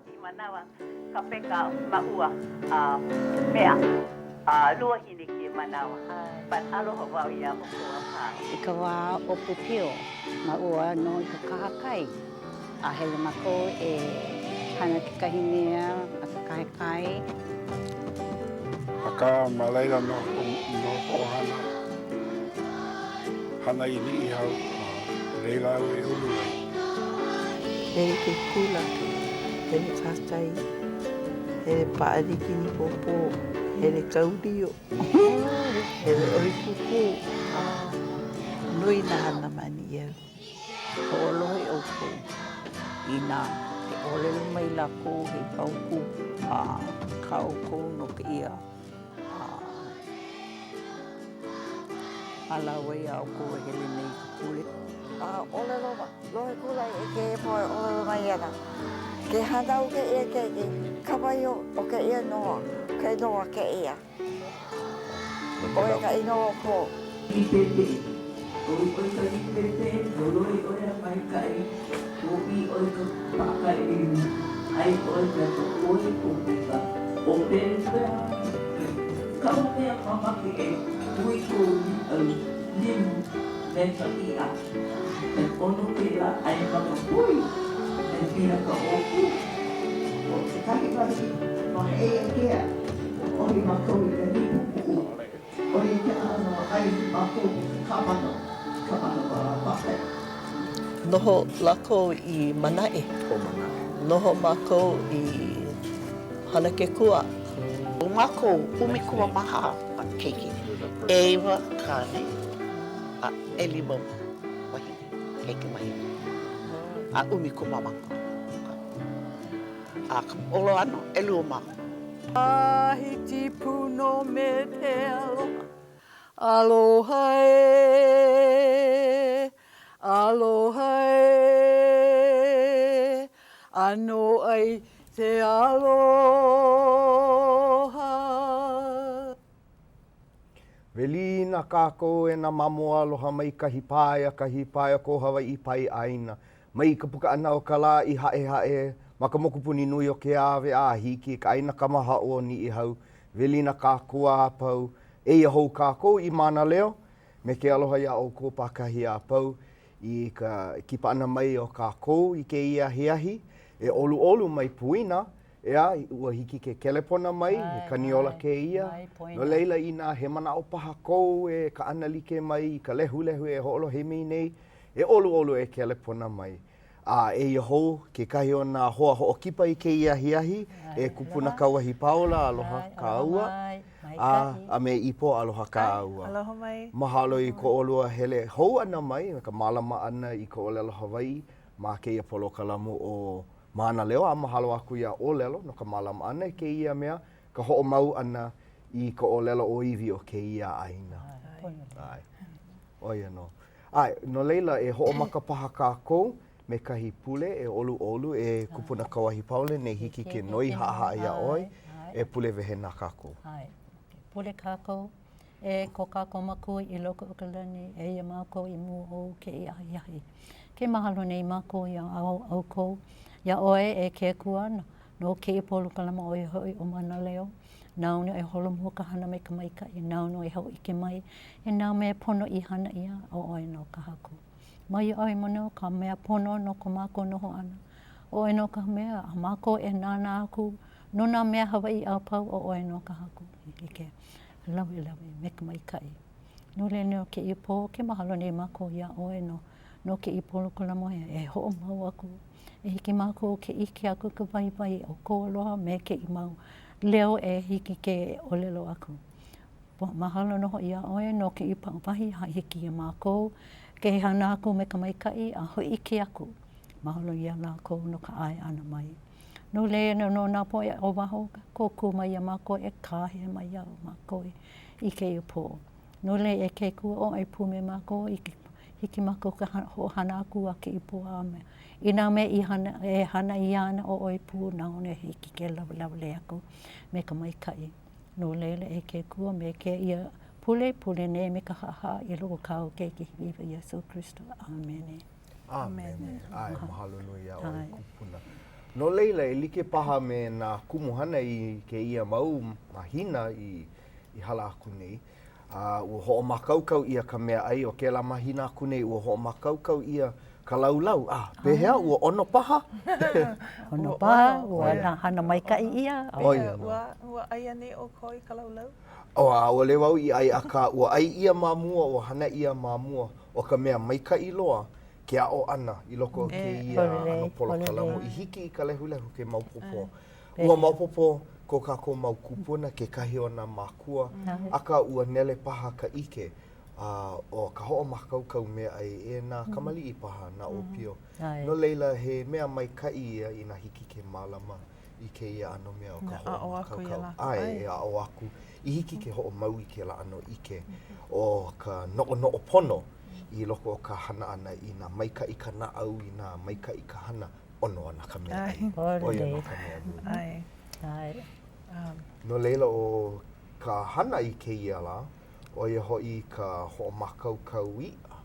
I manawa ka peka maʻua a mea a luahine kēia manawa but aloha wau iā ʻoukou a pau. I ka wā ʻōpiopio, maʻua nō i ka kahakai, a hele mākou e hana kekahi mea ma ka kahakai. Akā, ma laila nō ka ʻohana hana i Niʻihau, a laila au e ulu ai. Hele ke kula, hele kahakai, hele pāʻani kinipōpō, hele kau lio, hele ʻohi pūpū. Nui nā hana ma Niʻihau. Hoʻolohe ʻoukou inā e ʻōlelo mai lākou he paukū a kā ʻoukou no kēia hālāwai a ʻoukou e hele nei i ka pule. A ʻōlelo lohe kula i kēia poʻe ʻōlelo mai ana, Ke hānau kēia keiki, kapa ia o kēia noa, ke noa kēia. ʻO ia ka inoa o ko. Līpepe. ʻOi ʻoe ka līpepe, holoi ʻoe a maikaʻi, ʻōʻī ʻoe ka paʻakai ʻeliu, ʻai ʻoe me ka poi o me ka ʻōpelu. Kaʻu mea mamake e hui kou līʻau limu me ka iʻa. He ʻono kēlā ʻai ma ka poi me piha ka ʻōpū. ʻO kekahi wahi ma Heʻeia ʻohi mākou i ka nipu puʻu. ʻO ia kēlā ʻano ʻai mākou me ka kāmano, kāmano paʻakai. Noho lākou i Manaʻe. Noho mākou i Hanakekua. ʻO mākou 14 keiki, ʻeiwa kāne a ʻelima wahine, keiki wahine, a 15. A ka ʻoloano, ʻelua mākou. Tahiti pū nō me te aloha, aloha ē, aloha ē, ʻanoʻai te aloha. Welina kākou e nā mamo aloha mai kahi pae a kahi pae o ko Hawaiʻi pae ʻāina. Mai ka puka ʻana o ka lā i Haʻehaʻe ma ka mokupuni nui o Keawe a hiki i ka ʻāina kamahaʻo o Niʻihau, welina kākou a pau. Eia hou kākou i Mānaleo me ke aloha iā ʻoukou pākahi a pau i ka kipa ʻana mai o kākou i kēia ahiahi. E ʻoluʻolu mai poina, ʻEā, ua hiki ke kelepona mai, he kaniola kēia. No laila, inā he manaʻo paha kou e kaʻanalike mai i ka lehulehu e hoʻolohe mai nei, e ʻoluʻolu e kelepona mai. A eia hou kekahi o nā hoa hoʻokipa i kēia ahiahi, e Kupuna Kauahi Paola, aloha kāua, a, a me Ipo, aloha kāua. Aloha mai. Mahalo i ko ʻolua hele hou ʻana mai me ka mālama ʻana i ka ʻōlelo Hawaiʻi ma kēia polokalamu ʻo Mānaleo, a mahalo aku iā ʻŌlelo no ka mālama ʻana i kēia mea, ka hoʻomau ʻana i ka ʻōlelo ʻōiwi o kēia ʻāina. ʻAe. ʻO ia nō. ʻAe, no laila, e hoʻomaka paha kākou me kahi pule e ʻoluʻolu e Kupuna Kauahi Paola nei hiki ke noi haʻahaʻa iā ʻoe e pule wehe na kākou. ʻAe. Pule kākou E ko kākou Makua i loko o ka lani, eia mākou i mua ou kēia ahiahi. Ke mahalo nei mākou iā ʻoukou, iā ʻoe e ke Akua, no kēia polokalamu ʻo ia hoʻi ʻo Mānaleo. Nāu nō e holomua ka hana me ka maikaʻi, nāu nō e hōʻike mai i nā mea pono i hana ʻia, ʻo ʻoe nō ka Haku. Ma ia ʻoe nō ka mea pono no ko mākou noho ʻana. ʻO ʻoe nō ka mea a mākou e nānā aku no nā mea Hawaiʻi a pau, ʻo ʻoe nō ka Haku. I ke lawelawe me ka maikaʻi. No laila no kēia pō, ke mahalo nei mākou iā ʻoe no, no kēia polokalamu e hoʻomau aku. E hiki mākou ke ʻike aku i ka waiwai o kou aloha me kēia mau leo e hiki ke ʻōlelo aku. Mahalo nō hoʻi iā ʻoe no kēia wahi a hiki iā mākou ke hana aku me ka maikaʻi a hōʻike aku. Mahalo iā lākou no ka ʻae ʻana mai. No laila, no nā poʻe o waho, kōkua mai iā mākou e kāhea mai iā mākou i kēia pō. No laila, e ke Akua ʻoe pū me mākou, i hiki mākou ke hoʻohana aku a kēia pō a me i nā mea i hana, e hana ʻia ana ʻo ʻoe pū nāu e hiki ke lawelawe aku me ka maikaʻi. No laila, e ke Akua, me kēia pule, pule nei me ka haʻahaʻa i loko o kāu Keiki hiwahiwa Iesū Kristo. ʻĀmene. ʻĀmene. ʻAe, mahalo nui iā ʻoe kupuna. No laila, e like paha me nā kumuhana i kēia mau mahina i hala aku nei, a ua hoʻomākaukau ʻia ka meaʻai o kēlā mahina aku nei, ua hoʻomākaukau ʻia ka laulau. A, pehea, ua ʻono paha? ʻOno paha, ua hana maikaʻi ʻia. ʻO ia nō. Ua, ua ʻai anei ʻoukou i ka laulau? ʻO, ʻaʻole wau i ʻai, akā, ua ʻai ʻia ma mua, ua hana ʻia ma mua. ʻO ka mea maikaʻi loa, ke aʻo ʻana i loko o kēia ʻano polokalamu i hiki i ka lehulehu ke maopopo. Ua maopopo ko kākou mau kūpuna, kekahi o nā mākua, akā ua nele paha ka ʻike a ʻo ka hoʻomākaukau meaʻai e nā kamaliʻi paha, nā ʻōpio. No laila, he mea maikaʻi ia inā hiki ke mālama i kēia ʻano mea o ka hoʻomākaukau. ʻAe, e aʻo aku i hiki ke hoʻomau i kēlā ʻano ʻike o ka noʻonoʻo pono i loko o ka hana ʻana inā maikaʻi ka naʻau, inā maikaʻi ka hana, ʻono ana ka meaʻai. ʻO ia nō ka mea nui. ʻAe. No laila, ʻo ka hana i kēia lā, ʻo ia hoʻi ka hoʻomākaukau iʻa,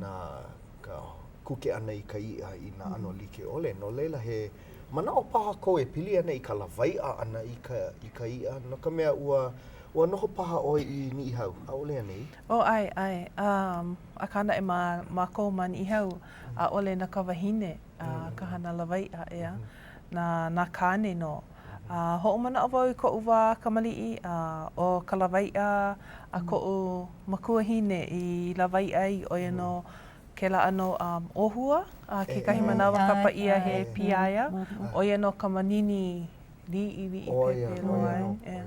na ka kuke ʻana i ka iʻa i nā ʻano like ʻole. No laila, he manaʻo paha kou e pili ana i ka lawaiʻa ʻana i ka, i ka iʻa, no ka mea, ua, ua noho paha ʻoe i Niʻihau, ʻaʻole anei? Oh, ʻae, ʻae. Um, akā naʻe ma mākou ma Niʻihau, ʻaʻole na ka wahine uh, ka hana lawaiʻa, ʻeā, na nā kāne nō. A hoʻomanaʻo wau i koʻu wā kamaliʻi, a ʻo ka lawaiʻa a koʻu makuahine i lawaiʻa ai, ʻo ia nō kēlā ʻano um, ʻōhua, a kekahi manawa kapa ʻia he piaia, ʻo ia nō ka manini liʻiliʻi pēpē loa e.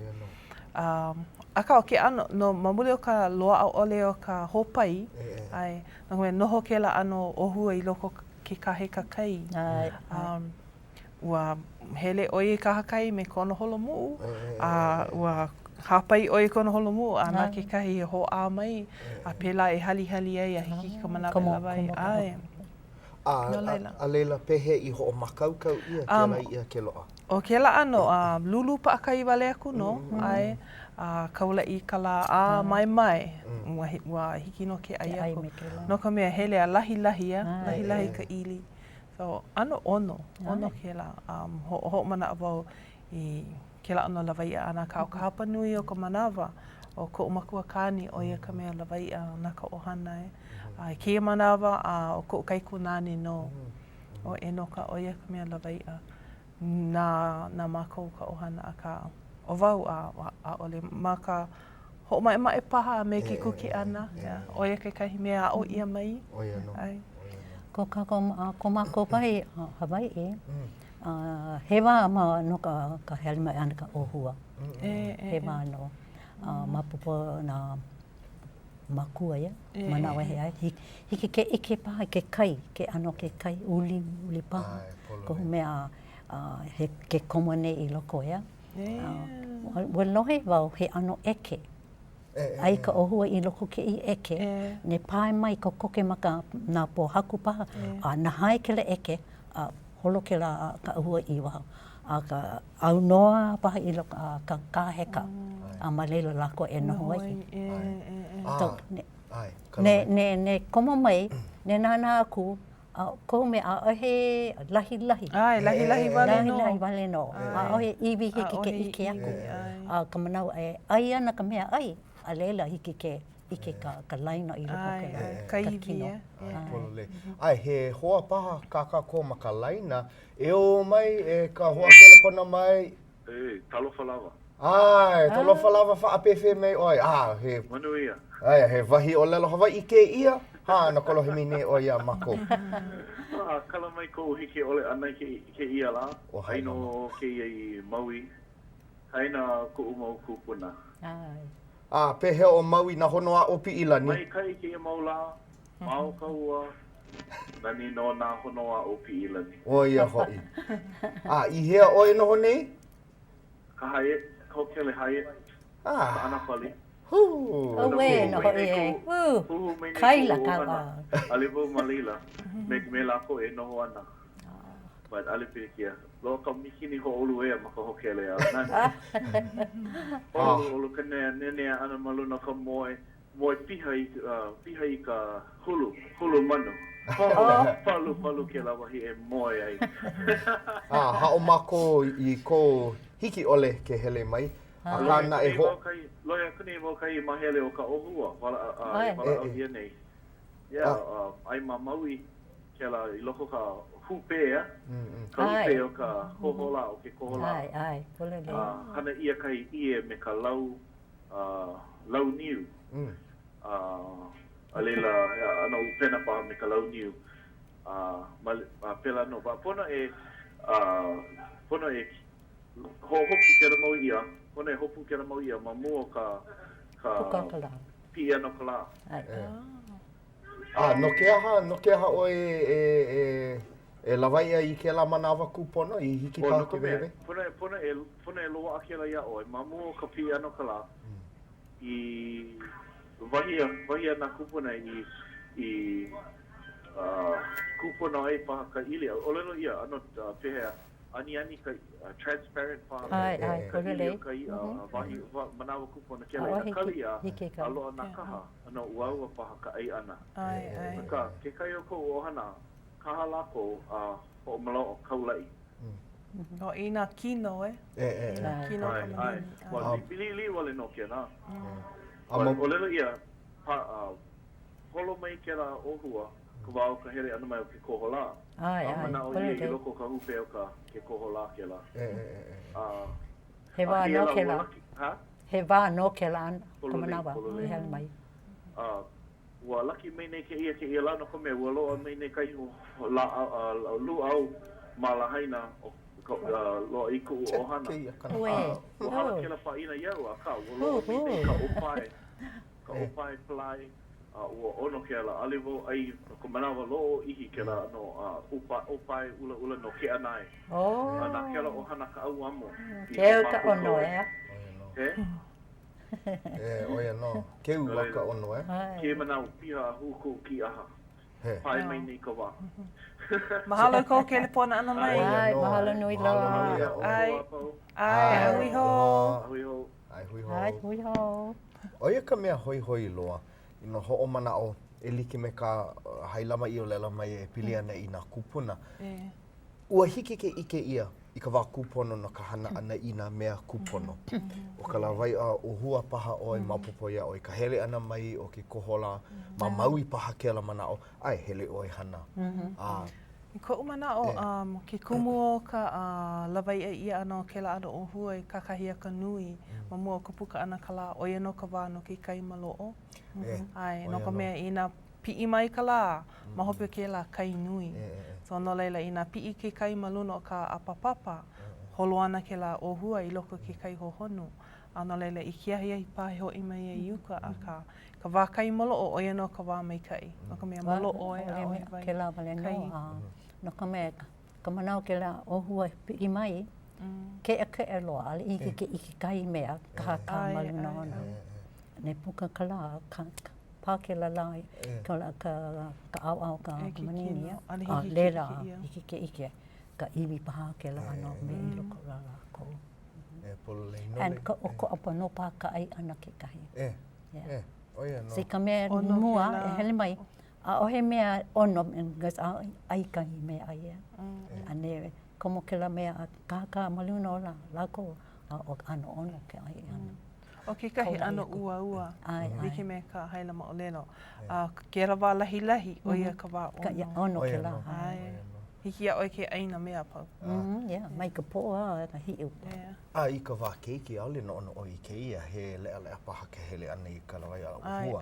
Um, akā ʻo ke ʻano, no, ma muli o ka loaʻa ʻole o ka hōpai, ʻae, no ka mea, noho kēlā ʻano ʻōhua i loko o ke kāheka kai. Um, ua hele ʻo ia i kahakai me kona holomuʻu, a ua hāpai ʻo ia i kona holomuʻu, a na kekahi e hōʻā mai, a pēlā e halihali ai a hiki i ka manawa e lawe ai. ʻAe. A, no laila. A, a laila, pehea i hoʻomākaukau ʻia kēlā um, iʻa ke loaʻa? ʻO kēlā ʻano, a lūlū paʻakai wale aku nō, ʻae, a kaulaʻi i ka lā, a maemae, ua, ua hiki nō ke ʻai aku. No ka mea, hele a lahilahi, a lahilahi ka ʻili. So, ʻano ʻono, ʻono kēlā. Um, ho, hoʻomanaʻo wau i kēlā ʻano lawaiʻa ʻana, akā ʻo ka hapanui o ka manawa, ʻo koʻu makua kāne, ʻo ia ka mea lawaiʻa na ka ʻohana e. A i kēia manawa, a ʻo koʻu kaikunāne nō, ʻo ʻEnoka, ʻo ia ka mea lawaiʻa na, na mākou ka ʻohana, akā, ʻo wau, a, ʻaʻole ma ka hoʻomaʻemaʻe paha a me ke kuke ʻana, ʻo ia kekahi mea aʻo ʻia mai. ʻO ia nō. ʻAe. Ko kākou, ko mākou wahi Hawaiʻi, he wā ma no ka ka hele mai ʻana ka ʻōhua. He wā nō. Maopopo nā mākua ia, manawa he ai. Hiki ke ʻike paha i ke kai, ke ʻano ke kai, uli, uli paha. Kohu mea he ke komo nei i loko, ʻeā? Ua lohe wau he ʻano ʻeke. Ai ka ʻōhua i loko kēia ʻeke, ne pae mai kokoke ma ka nā pōhaku paha, a nahae kēlā ʻeke, a holo kēlā ka ʻōhua i waho. A ka ʻaunoa paha i loko a ka kāheka, a ma laila lākou e noho ai. Ne, ne, ne komo mai, ne nānā aku, A kohu mea, ʻaʻohe lahilahi. ʻAe, lahilahi wale nō. Lahilahi wale nō. ʻAʻohe iwi hiki ke ʻike aku. A ka manawa e ʻai ana ka mea ʻai, a laila hiki ke ʻike ka, ka laina i loko o kēlā, ka kino. Pololei. ʻAe, he hoa paha kā kākou ma ka laina. E ō mai, e ka hoa kelepona mai. E, talofa lava. ʻAe, talofa lava faʻapefea mai ʻoe. A, he... Manuia. ʻAe, he wahi ʻōlelo Hawaiʻi kēia. Ha, na kolohe mai nei ʻoe iā mākou. A, kala mai koʻu hiki ʻole ʻana i kēia lā. Ai nō kēia i Maui. Kaena koʻu mau kūpuna. A, pehea ʻo Maui nā hono aʻo Piʻilani? Maikaʻi kēia mau lā. Mao ka ua, nani nō nā hono aʻo Piʻilani. ʻO ia hoʻi. A, i hea ʻoe e noho nei? Ka Hyatt, Hōkele Hyatt, Ah. Kaʻanapali. Hū! Auē nō hoʻi e. Hū! Huhū mai nei Kaila koʻu ka ʻohana, wā. ʻaʻole wau ma laila, me, me lākou e noho ana. But ʻaʻole pilikia. Loaʻa ka mīkini hōʻolu ea ma ka hōkele a nani. Hōʻoluʻolu ka nenea ʻana ma luna o ka moe, moe piha i, piha i ka hulu, hulu manu. Palupalu kēlā wahi e moe ai. A haʻo mākou i kou hiki ʻole ke hele mai, akā naʻe ho. Lohe aku nei wau kahi mahele o ka ʻōhua e walaʻau ʻia nei. Yeah, ai ma Maui kēlā i loko ka hūpē, a? Ka hūpē o ka koholā, o ke koholā. ʻAe, ʻae, pololei. A hana ʻia kahi ʻie me ka lau, lau niu. A a laila, ʻano ʻupena paha me ka lau niu. A ma, a pēlā nō. A pono e, a pono e hoʻohopu kēlā mau iʻa, pono e hopu kēlā mau iʻa ma mua o ka, ka Puka o ka lā. Piʻi ʻana o ka lā. ʻAe. A no ke aha, no ke aha ʻoe e, e, e lawaiʻa i kēlā manawa kūpono i hiki paha ke wehewehe? Pono, pono e, pono e loaʻa kēlā iā ʻoe ma mua o ka piʻi ʻana o ka lā. I wahi a, wahi a nā kūpuna i, i, kūpono ai paha ka ʻili, ʻōlelo ʻia, ʻano, pehea, aniani ka, transparent paha ka ʻili o ka iʻa, wahi, manawa kūpono kēlā inā kali a, a loaʻa nā kaha, ʻano uaua paha ka ʻai ʻana. Akā, kekahi o koʻu ʻohana, kaha lākou a hoʻomaloʻo kaulaʻi. No, i nā kino, e? E, e, e. Nā kino ka malihini. ʻAe, ʻae. Liʻiliʻi wale nō kēlā. A ʻōlelo ʻia, pa, holo mai kēlā ʻōhua ka wā o ka hele ʻana mai o ke koholā. ʻAe, A ʻae. manaʻo ʻia i loko o ka hūpē o ka, ke koholā kēlā. E, e, e, e. A, He wā a nō kēia lā ua kēlā. laki, ha? He wā nō kēlā ka Pololei, manawa pololei. i hele mai. A, Ua laki mai nei kēia kēia lā no ka mea, ua loaʻa mai nei kahi lāʻau, lūʻau ma Lahaina o ka, loaʻa i kuʻu ʻohana. A ua hala kēlā pāʻina iaʻu, akā, ua loaʻa mai nei ka ʻōpae, ka ʻōpae palai, a ua ʻono kēlā. ʻAʻole wau ʻai no ka manawa lōʻihi kēlā ʻano ʻōpae ʻulaʻula no Keʻanae. A na kēlā ʻohana ka ʻauamo i Keu ka ʻono, hoʻomākaukau ai. ʻeā? He? E, ʻo ia nō. Keu a ka ʻono, e? Kēia manawa piha a hū koʻu kīʻaha. He. Pae mai nei ka wā. Mahalo i kou kelepona ʻana mai. ʻAe, mahalo nui loa. Mahalo nui iā ʻoe. ʻAe. ʻAe, a hui hou. A hui hou. ʻAe, hui hou. ʻAe, hui hou. ʻO ia ka mea hoihoi loa, i nā hoʻomanaʻo e like me kā Hailama i ʻōlelo mai e pili ana i nā kūpuna. Ua hiki ke ʻike ʻia i ka wā kūpono no ka hana ʻana i nā mea kūpono. ʻO ka lawaiʻa ʻōhua paha ʻoe, maopopo iā ʻoe ka hele ʻana mai o ke koholā ma Maui paha kēlā manaʻo, ʻae, hele ʻoe hana. A. I koʻu manaʻo, um, ke kumu o ka uh, lawaiʻa ʻia ʻana o kēlā ʻano ʻōhua i kakahiaka nui ma mua o ka puka ʻana ka lā, ʻo ia nō ka wā no ke kai maloʻo. ʻAe, no ka mea, inā piʻi mai ka lā, ma hope o kēlā kai nui. So no laila, inā piʻi ke kai ma luna o ka ʻapapapa, holo ana kēlā ʻōhua i loko o ke kai hohonu. A no laila, i ke ahiahi paha e hoʻi mai ai i uka, akā, ka wā kai maloʻo, ʻo ia nō ka wā maikaʻi. No ka mea, maloʻo e, ʻaʻohe wai. Kēlā wale nō, a no ka mea, ka manawa o kēlā ʻōhua e piʻi mai, keʻekeʻe loa, ʻaʻole hiki ke ʻike kahi mea kākā ma luna ona. Ne puka ka lā, ka, pā kēlā lā i ka, ka, ka ʻaoʻao ka manini, a laila hiki ke ʻike ka iwi paha kēlā ʻano mea i loko o lākou. E pololei no And ka ʻokoʻa pa nō paha ka ʻai ʻana kekahi. E, e, ʻo ia nō. See, ka mea mua e hele mai, ʻaʻohe mea ʻono, because ʻaʻohe ʻai kahi mea ʻai ea. A ne komo kēlā mea a kākā ma luna o lākou, a ʻano ʻono ke ʻai ʻana. ʻO kekahi ʻano uaua, like me kā Hailama ʻōlelo, a kēlā wā lahilahi, ʻo ia ka wā ʻono. ʻOno kēlā. ʻAe. Hiki iā ʻoe ke ʻai nā mea a pau. Yeah, mai ka poʻo a ka hiʻu. A i ka wā keiki, ʻaʻole noʻonoʻo i kēia, he leʻaleʻa paha ke hele ʻana i ka lawaiʻa ʻōhua.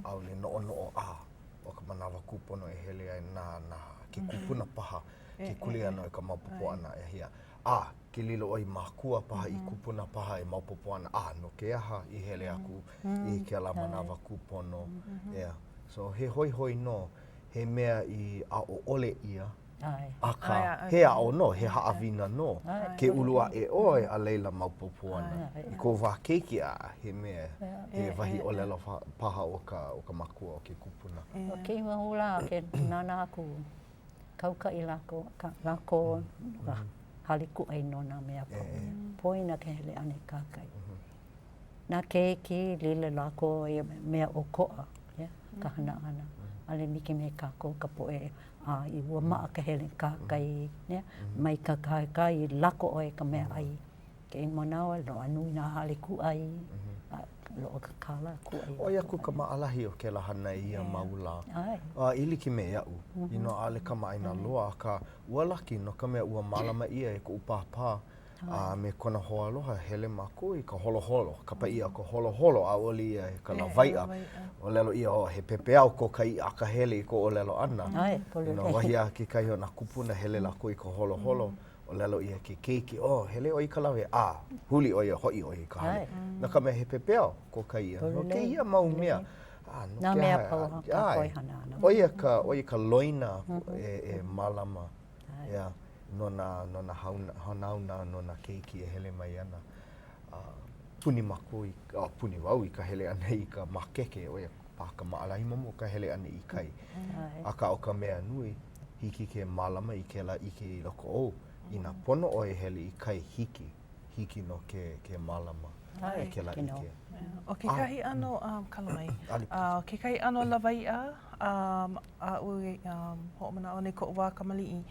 ʻAʻole noʻonoʻo, a ʻo ka manawa kūpono e hele ai na, na ke kupuna paha ke kuleana i ka maopopo ʻana ʻehia. A ke lilo ʻoe i makua paha, i kupuna paha e maopopo ana, a no ke aha i hele aku i kēlā manawa kūpono, ʻeā. So, he hoihoi nō, he mea i aʻo ʻole ʻia, akā, he aʻo nō, he haʻawina nō. Ke ulu aʻe ʻoe, a laila maopopo ana. I kou wā keiki, a he mea, he wahi ʻōlelo paha o ka, o ka makua, o ke kupuna. ʻO kēia mau lā ke nānā aku kaukaʻi lākou, lākou no ka hale kūʻai no nā mea a pau. Poina ke hele ʻana i kahakai. Nā keiki, lilo lākou i mea ʻokoʻa, yeah, ka hana ʻana. ʻAʻole like me kākou ka poʻe a i ua maʻa ka hele kahakai, mai ka kahakai lako ʻoe i ka meaʻai. Kēia manawa, loaʻa nui nā hale kūʻai, a loaʻa ke kālā kūʻai. ʻOi aku ka maʻalahi o kēlā hana i ia mau lā. A e like me aʻu, you know, ʻaʻole kamaʻāina loa, akā, ua laki no ka mea ua mālama ʻia e koʻu pāpā a me kona hoaaloha, hele mākou i ka holoholo, kapa ʻia ka holoholo, ʻaʻole ia he ka lawaiʻa. ʻŌlelo ʻia, oh, he pepeiao ko ka iʻa akahele i ka ʻōlelo ʻana. You know, wahi a kekahi o nā kūpuna, hele lākou i ka holoholo, ʻōlelo ʻia ke keiki, oh, hele ʻoe i ka lawe, a huli ʻo ia, hoʻi ʻoe i ka hale. No ka mea, he pepeiao ko ka iʻa. No kēia mau mea. A, no Nā mea pau a kākou e hana ana. ʻO ia ka, ʻo ia ka loina e, e mālama, yeah, no nā, no nā hanauna, no nā keiki e hele mai ana. A, puni mākou i, a puni wau i ka hele ʻana i ka mākeke, ʻo ia paha ka maʻalahi ma mua ka hele ʻana i kai. Akā ʻo ka mea nui, hiki ke mālama i kēlā ʻike i loko ou. Inā pono ʻoe e hele i kai, hiki, hiki nō ke, ke mālama i kēlā ʻike. ʻO kekahi ʻano, kala mai, ʻo kekahi ʻano lawaiʻa aʻu e hoʻomanaʻo nei koʻu wā kamaliʻi,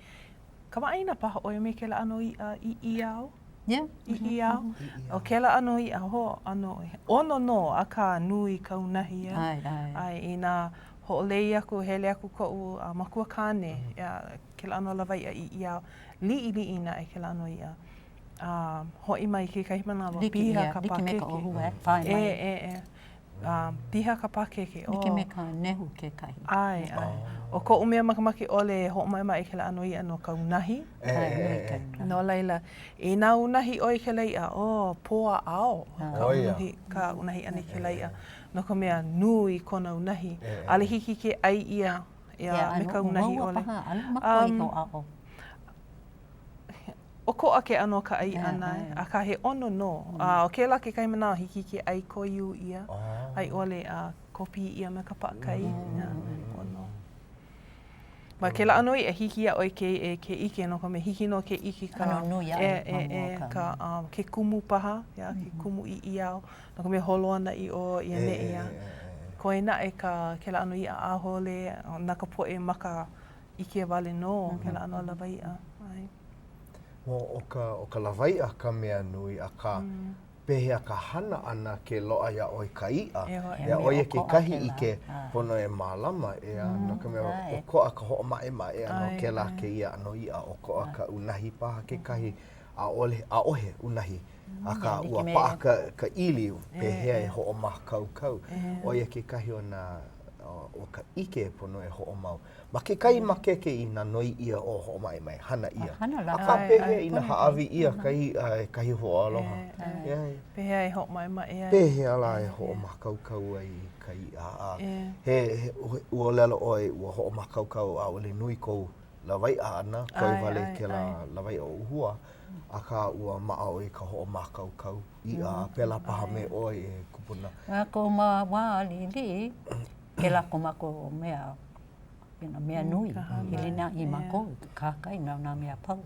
Kamaʻāina paha ʻoe me kēlā ʻano iʻa ʻiʻiao? Yeah. ʻIʻiao. ʻO kēlā ʻano iʻa, ho, ʻano, ʻono nō, akā nui ka unahi, ʻeā. ʻAe, ʻae. ʻAe, inā hoʻolei aku, hele aku koʻu makua kāne, ʻeā, kēlā ʻano lawaiʻa ʻiʻiao, liʻiliʻi naʻe kēlā ʻano iʻa. A hoʻi mai kekahi manawa, piha ka pākeke. Like me ka ʻōhua, e pae mai. ʻE, ʻe, ʻe. piha ka pākeke. Like me ka nehu kekahi. ʻAe, ʻae. ʻO koʻu mea makemake ʻole e hoʻomaʻemaʻe i kēlā ʻano iʻa no ka unahi. No laila, inā unahi ʻoe i kēlā iʻa, oh, pō a ao ka unuhi, ka unahi ʻana i kēlā iʻa. No ka mea, nui kona unahi. ʻAʻole hiki ke ʻai ʻia, ʻeā, me ka unahi ʻole. ʻOkoʻa ke ʻano o ka ʻai ʻana, akā he ʻono nō. A ʻo kēlā kekahi manawa hiki ke ʻai koiū ʻia, a i ʻole kōpī ʻia me ka paʻakai. ʻOno. Ma kēlā ʻano iʻa, hiki iā ʻoe ke ke ʻike no ka mea, hiki nō ke ʻike ka ʻano nui aʻe ma mua o ka ka ke kumu paha, ʻeā, ke kumu ʻiʻiao, no ka mea holo ana i ʻō i ʻaneʻi, ʻeā. Koe naʻe ka kēlā ʻano iʻa ʻaʻole na ka poʻe maka ʻike wale nō kēlā ʻano lawaiʻa. ʻAe. Well, ʻo ka, ʻo ka lawaiʻa ka mea nui, akā, pehea ka hana ʻana ke loaʻa iā ʻoe ka iʻa? ʻEā, ʻo ia kekahi ʻike pono e mālama, ʻeā, no ka mea, ʻokoʻa ka hoʻomaʻemaʻe ʻana o kēlā kēia ʻano iʻa, ʻokoʻa ka unahi paha kekahi, ʻaʻole, ʻaʻohe unahi, akā, ua paʻa ka, ka ʻili, pehea e hoʻomākaukau. ʻO ia kekahi o nā, o ka ʻike pono e hoʻomau. Ma kekahi makeke inā noi ʻia ʻo hoʻomaʻemaʻe, hana ʻia. Akā pehea inā hāʻawi ʻia ka iʻa e kahi hoaaloha? Pehea e hoʻomaʻemaʻe ai? Pehea lā e hoʻomākaukau ai i ka iʻa? A he, ua ʻōlelo ʻoe ua hoʻomākaukau ʻaʻole nui kou lawaiʻa ʻana, koe wale kēlā lawaiʻa ʻōhua, akā ua maʻa ʻoe i ka hoʻomākaukau iʻa, a pēlā paha me ʻoe e kupuna. Ma koʻu wā liʻiliʻi, kēlā ko mākou mea, you know, mea nui, hilinaʻi mākou i kahakai no nā mea a pau.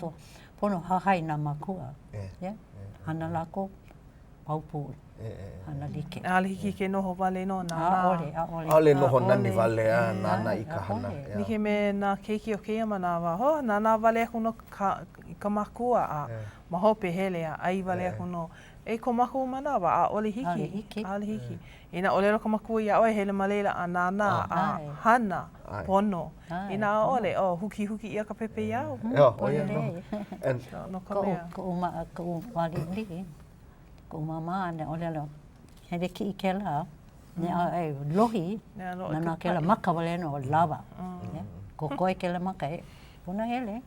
So, pono hahai nā mākua, yeah, hana lākou, pau pū, hana like. ʻAʻole hiki ke noho wale nō nānā. ʻAʻole, ʻaʻole. ʻAʻole noho nani wale a nānā i ka hana. Like me nā keiki o kēia manawa, oh, nānā wale aku nō ka, ka makua a ma hope hele a ʻai wale aku nō. I ko mākou manawa, ʻaʻole hiki. ʻAʻole hiki. Inā ʻōlelo ka makua iā ʻoe, hele ma laila a nānā, a hana, pono. Inā ʻaʻole, oh, hukihuki ʻia ka pepeiao. ʻO ia nō. So, no ka mea. Koʻu, koʻu wā liʻiliʻi, koʻu māmā ʻana ʻōlelo, hele kiʻi kēlā, mea e lohi, nānā kēlā maka wale nō, lawa. Kokoe kēlā maka e punahele.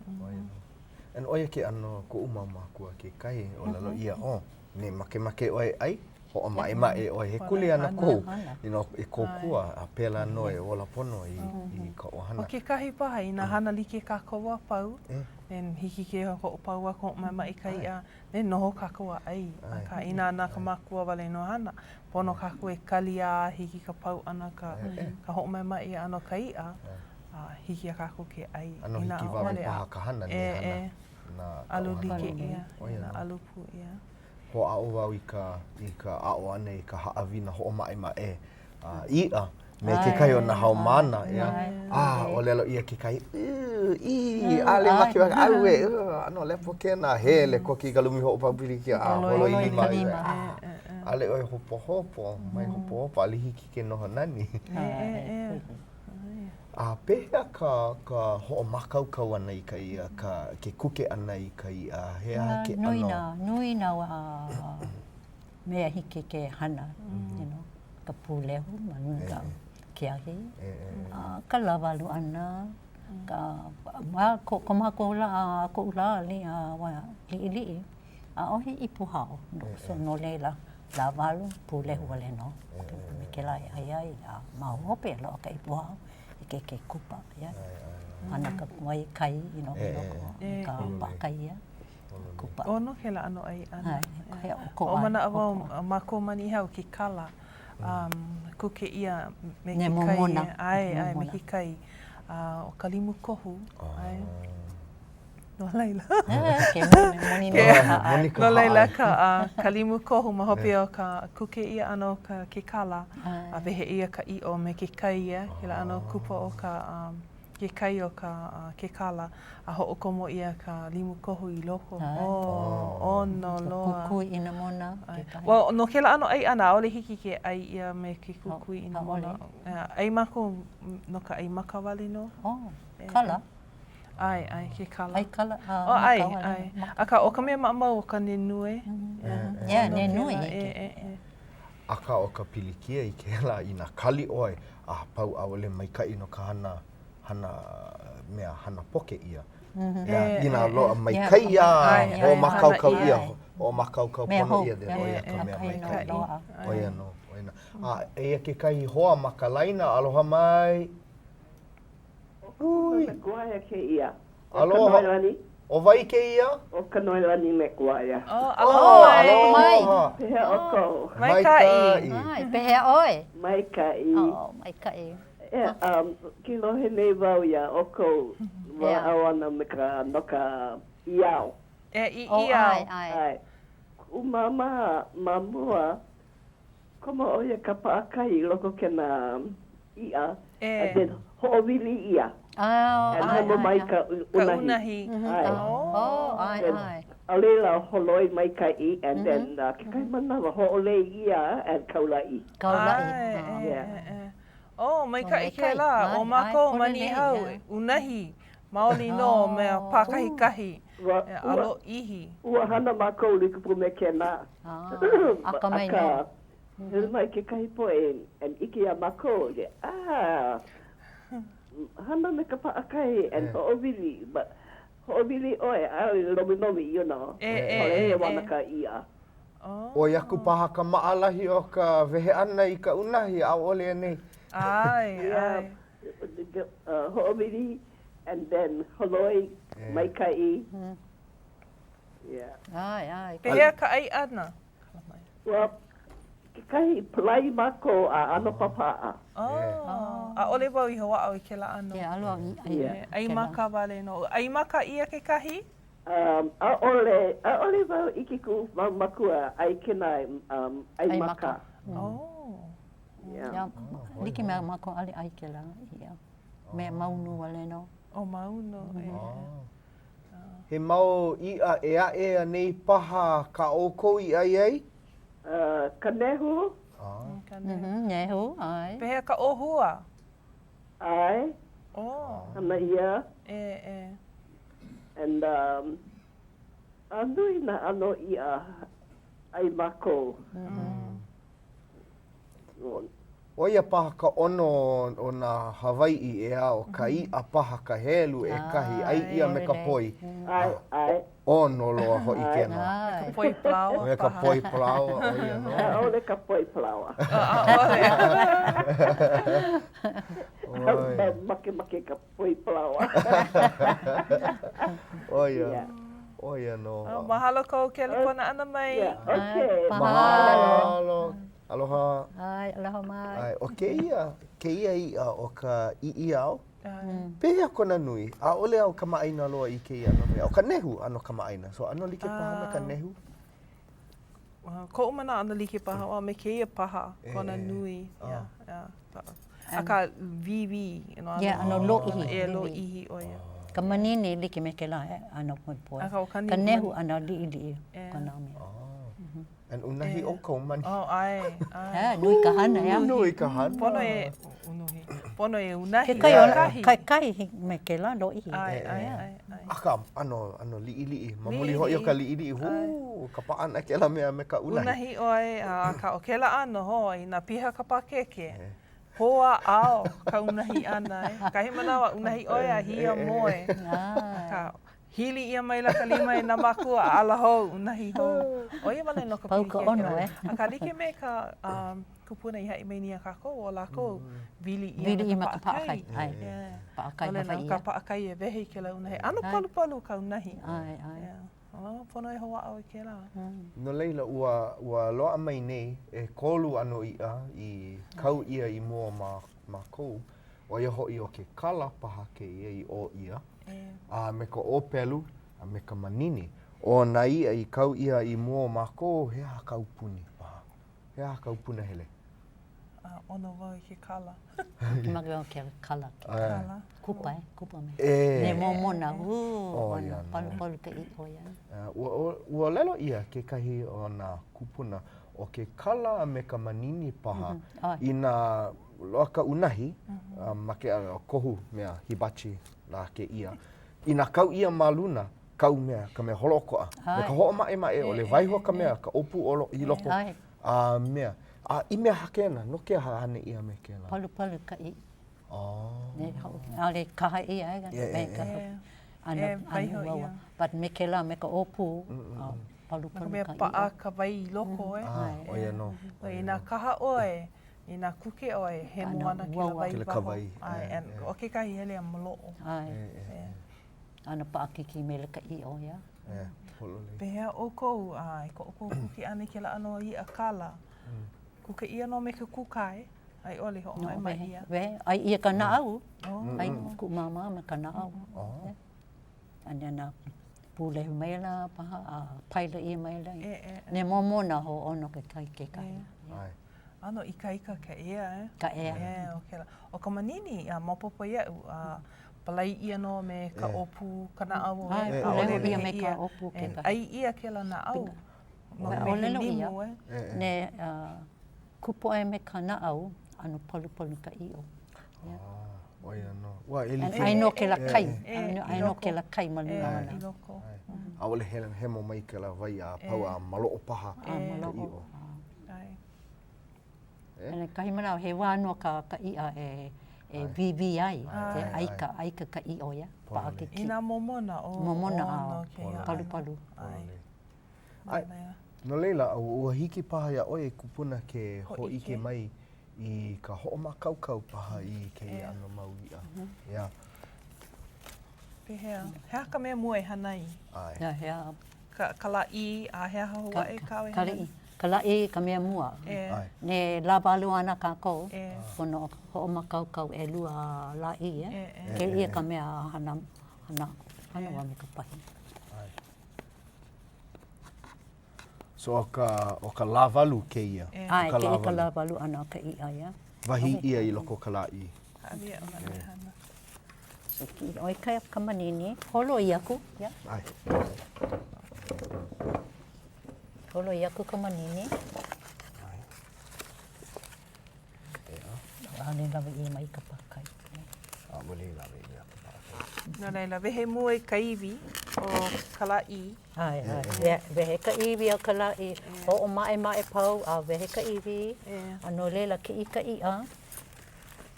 And ʻo ia ke ʻano o koʻu mau mākua kekahi, ʻōlelo ʻia, oh, ne makemake ʻoe e ʻai, hoʻomaʻemaʻe ʻoe, he kuleana kou, you know, e kōkua, a pēlā nō e ola pono i, i ka ʻohana. ʻO kekahi paha, inā hana like kākou a pau, then hiki ke hoʻopau aku, hoʻomaʻemaʻe i ka iʻa, then noho kākou a ʻai. Akā, inā na ka makua wale nō hana, pono kākou e kali a hiki ka pau ʻana ka, ka hoʻomaʻemaʻe ʻana o ka iʻa, a hiki iā kākou ke ʻai. ʻAno hikiwawe paha ka hana ne hana na ka ʻAlu like ʻia, nā ʻalu pū ʻia. Hoʻāʻo wau i ka, i ka aʻo ʻana i ka haʻawina hoʻomaʻemaʻe iʻa. me kekahi o nā haumāna, ʻeā. A, ʻōlelo ʻia kekahi, ʻū, ʻī, ʻaʻole makemake, ʻauē, ʻano lepo kēnā, hele koke i ka lumi hoʻopau pilikia, a holoi lima, ʻaʻole ʻoe hopohopo, mai hopohopo, ʻaʻole hiki ke noho nani. A pehea ka ka hoʻomākaukau ʻana i ka iʻa, ka ke kuke ʻana i ka iʻa, he aha ke ʻano? Nui nā, nui nā mea hiki ke hana, you know, ka pūlehu ma luna ka ke ahi, a ka lāwalu ʻana, ka, ma ko mākou lā, koʻu lā liʻiliʻi, ʻaʻohe ipu hao, so no laila, lāwalu, pūlehu wale nō. Me kēlā e ʻai ai, a ma hope loaʻa ka ipu hao, hiki ke kupa, yeah. Hana ka wai kai, you know, i loko o ka paʻakai, yeah. Kupa. ʻOno kēlā ʻano ʻai ʻana. Hoʻomanaʻo wau ma ko ma Niʻihau ke kala, um, kuke ʻia me ke kai. ʻAe, ʻae, me ke kai. A ʻo ka limu kohu, ʻae. No laila. No laila ka, ka limu kohu ma hope o ka kuke ʻia ʻana o ka ke kala, a wehe ʻia ka ʻiʻo me ke kai, yeah, kēlā ʻano kupa o ka um, ke kai o ka ke kala a hoʻokomo ʻia ka limu kohu i loko. Oh, ʻono loa. Kukui inamona kekahi. Well, no kēlā ʻano ʻai ʻana, ʻaʻole hiki ke ʻai ʻia me ke kukui inamona. ʻAi mākou no ka ʻai maka wale nō. Oh, kala? ʻAe, ʻae, ke kala. ʻAi kala, a oh, ʻae, ʻae. Akā, ʻo ka mea maʻamau ʻo ka nenue. Yeah, nenue. E, e, e. Akā, ʻo ka pilikia i kēlā, inā kali ʻoe, a pau ʻaʻole maikaʻi no ka hana hana mea hana poke ʻia. ʻEā, inā loaʻa maikaʻi a hoʻomākaukau ʻia, hoʻomākaukau pono ʻia, then ʻo ia ka mea maikaʻi. ʻO ia nō, ʻo ia nō. A eia kekahi hoa ma ka laina, aloha mai. ʻO McGuire kēia. ʻO Kanoelani. ʻO wai kēia? ʻO Kanoelani McGuire. Oh, aloha mai. Aloha mai. Pehea ʻoukou? Maikaʻi. Ai, pehea ʻoe? Maikaʻi. Oh, maikaʻi. Yeah, um, ke lohe nei wau iā ʻoukou walaʻau ana me ka, no ka ʻiao. E, i ʻiao. Oh, ʻae, ʻae. ʻAe. Kuʻu māmā ma mua, Komo ʻo ia ka paʻakai i loko kēnā iʻa and then hoʻowili ʻia and hemo mai ka unahi. ʻAe. A laila holoi maikaʻi and then kekahi manawa hoʻolei ʻia and kaulaʻi. Kaulaʻi. Yeah. Oh, maikaʻi kēlā. ʻO mākou ma Niʻihau, unahi maoli nō mea pākahikahi a lōʻihi. Ua hana mākou like pū me kēnā. Akamai nō. Akā, hele mai kekahi poʻe and ʻike iā mākou, ah, hana me ka paʻakai and hoʻowili, but hoʻowili ʻoe, ʻaʻole lomilomi, you know, ʻaʻole hewa ana ka iʻa. ʻOi aku paha ka maʻalahi o ka wehe ʻana i ka unahi, ʻaʻole anei? ʻAe, ʻae. Hoʻowili and then holoi maikaʻi. Yeah. ʻAe, ʻae. Pehea ka ʻai ʻana? Well, kekahi palai mākou a ʻano papaʻa. Oh, ʻaʻole wau i hoʻāʻo i kēlā ʻano. Yeah, ʻaʻole wau i ʻai. Yeah. ʻAi maka wale nō. ʻAi maka ʻia kekahi? Um, ʻaʻole, ʻaʻole wau ʻike i kuʻu mau mākua ʻai kēnā um, ʻai maka. Oh. Yeah. Yeah, like me mākou ʻaʻole ʻai kēlā. Yeah. Me maunu wale nō. ʻO maunu, ʻe. He mau iʻa ʻē aʻe anei paha kā ʻoukou i ʻai ai? Uh, ka nehu. Ka nehu. Nehu, ʻae. Pehea ka ʻōhua? ʻAe. Oh. Hana ʻia. ʻE, ʻe. And, um, a nui nā ʻano iʻa ʻai mākou. ʻO ia paha ka ʻono o nā Hawaiʻi, ʻeā, ʻo ka iʻa paha ka helu ʻekahi, ʻai ʻia me ka poi. ʻOno loa hoʻi kēnā. Me ka poi palaoa paha. Me ka poi palaoa, ʻo ia nō. ʻAʻole ka poi palaoa. ʻAʻole. Makemake ka poi palaoa. ʻO ia, ʻo ia nō. Mahalo kou kelepona ʻana mai. Okay. Mahalo. Aloha. ʻAe, aloha mai. ʻAe, ʻo kēia, kēia iʻa ʻo ka ʻiʻiao, pehea kona nui? ʻAʻole au kamaʻāina loa i kēia ʻano mea. ʻO ka nehu ʻano kamaʻāina, so ʻano like paha me ka nehu? Koʻu manaʻo ʻano like paha, a me kēia paha kona nui. Yeah, yeah. Akā, wīwī. Yeah, ʻano lōʻihi. ʻE, lōʻihi ʻo ia. Ka manini like me kēlā ʻano poepoe. Akā, ʻo ka Ka nehu ʻano liʻiliʻi ka nā mea. And unahi ʻoukou mani. Oh, ʻae, ʻae. Nui ka hana, ʻeā. Nui ka hana. Pono e unuhi. Pono e unahi. Kekahi, kekahi me kēlā lōʻihi. ʻAe, ʻae, ʻae. Akā, ʻano, ʻano liʻiliʻi. Ma muli hoʻi o ka liʻiliʻi, hū, ka paʻa ʻana kēlā mea me ka unahi. Unahi ʻoe, akā ʻo kēlā ʻano hō, inā piha ka pākeke, pō a ao ka unahi ʻana, e. Kahi manawa, unahi ʻoe a hiamoe. Akā, hili ʻia maila ka lima e nā mākua, a ala hou, unahi hou. ʻO ia wale nō ka Pau ka ʻono, e. Akā, like me ka kupuna i haʻi mai nei iā kākou, ʻo lākou, wili ʻia me ka paʻakai. ʻAe, paʻakai Hawaiʻi. No ka paʻakai e wehe i kēlā unahi. ʻAno palupalu ka unahi. ʻAe, ʻae. Oh, pono e hoʻāʻo i kēlā. No laila, ua, ua loaʻa mai nei ʻekolu ʻano iʻa i kau ʻia i mua ma mākou, ʻo ia hoʻi ʻo ke kala paha kēia i ʻō ʻia, a me ka ʻōpelu, a me ka manini. ʻO nā iʻa i kau ʻia i mua o mākou, he aha kāu puni paha? He aha kāu punahele? ʻOno wau i ke kala. Makemake wau ke kala. Ke kala. Kupa e, kupa me. E. Ne momona, ū, ʻono, palupalu ka ʻiʻo ia. Ua, ua ʻōlelo ʻia kekahi o nā kūpuna, ʻo ke kala a me ka manini paha, inā loaʻa ka unahi, ma ke ʻano kohu mea hibachi lā kēia, inā kau ʻia ma luna, kau mea, ka mea holoʻokoʻa. Me ka hoʻomaʻemaʻe ʻole, waiho ka mea, ka ʻōpū i loko, a mea. A i mea aha kēnā, no ke aha hana ʻia me kēlā? Palupalu ka ʻiʻo. ʻAʻole kaha ʻia e, me ka ʻano, ʻano ʻia. But me kēlā, me ka ʻōpū, palupalu ka ʻiʻo. No ka mea, paʻa ka wai i loko, e. ʻO ia nō. Inā kaha ʻoe, inā kuke ʻoe, hemo ana kēlā wai i waho. ʻAe, ʻo kekahi hele a maloʻo. ʻAe. ʻAno paʻakikī maila ka ʻiʻo, iā. Pehea ʻoukou i ko ʻoukou kuke ʻana i kēlā ʻano iʻa kala? Kuke ʻia nō me ke kūkae a i ʻole hoʻomaʻemaʻe ʻia? Wehe, ʻai ʻia ka naʻau. ʻAi kuʻu māmā me ka naʻau. A nā pūlehu maila paha a paila ʻia maila. Ne momona hōʻono kekahi kekahi. ʻAno ikaika ka ʻea, e? Ka ʻea. ʻO kēlā. ʻO ka manini, maopopo iaʻu, Palai ʻia nō me ka ʻōpū ka naʻau ʻae, ʻaʻole ʻia me ka ʻōpū kekahi. ʻAi ʻia kēlā naʻau. ʻōlelo ʻia, ne kupu ʻoe me ka naʻau, ʻano palupalu ka ʻiʻo. ʻO ia nō. Ua e like. ʻAi nō kēlā kai, ʻai nō kēlā kai ma luna ona. ʻAʻole hemo mai kēlā wai a pau a maloʻo paha ka ʻiʻo. E kahi manawa, he wā nō ka, ka iʻa e, e wīwī ai, e ʻai ka, ʻai ka, ka ʻiʻo ia, paʻakikī. Inā momona, ʻo, Momona, ʻo, palupalu. ʻAe, no laila, ua hiki paha iā ʻoe e kupuna ke hōʻike mai i ka hoʻomākaukau paha i kēia ʻano mau iʻa. Yeah. Pehea? He aha ka mea mua e hana ai? ʻAe. He aha? Ka, ka lāʻī, a he aha hou aʻe kāu e hana ai? Ka lāʻī ka mea mua. Ne lāwalu ana kākou, pono hoʻomākaukau ʻelua lāʻī, e? Kēia ka mea hana, hana, hana wau me ka pahi. So ʻo ka, ʻo ka lāwalu kēia? ʻAe, kēia ka lāwalu ʻana o ka iʻa, ia. Wahī ʻia i loko o ka lāʻī. Hāʻawi iaʻu nā mea hana. So kiʻi ʻoe ka, ka manini, holoi aku, ia. ʻAe. Holoi aku ka manini. ʻAe. ʻAʻole lawe ʻia mai ka pākai. ʻAʻole lawe ʻia ka pākai. No laila, wehe mua i ka iwi o ka lāʻī. ʻAe, ʻae. Wehe ka iwi o ka lāʻī. Hoʻomaʻemaʻe pau a wehe ka iwi. A no laila, kiʻi ka iʻa.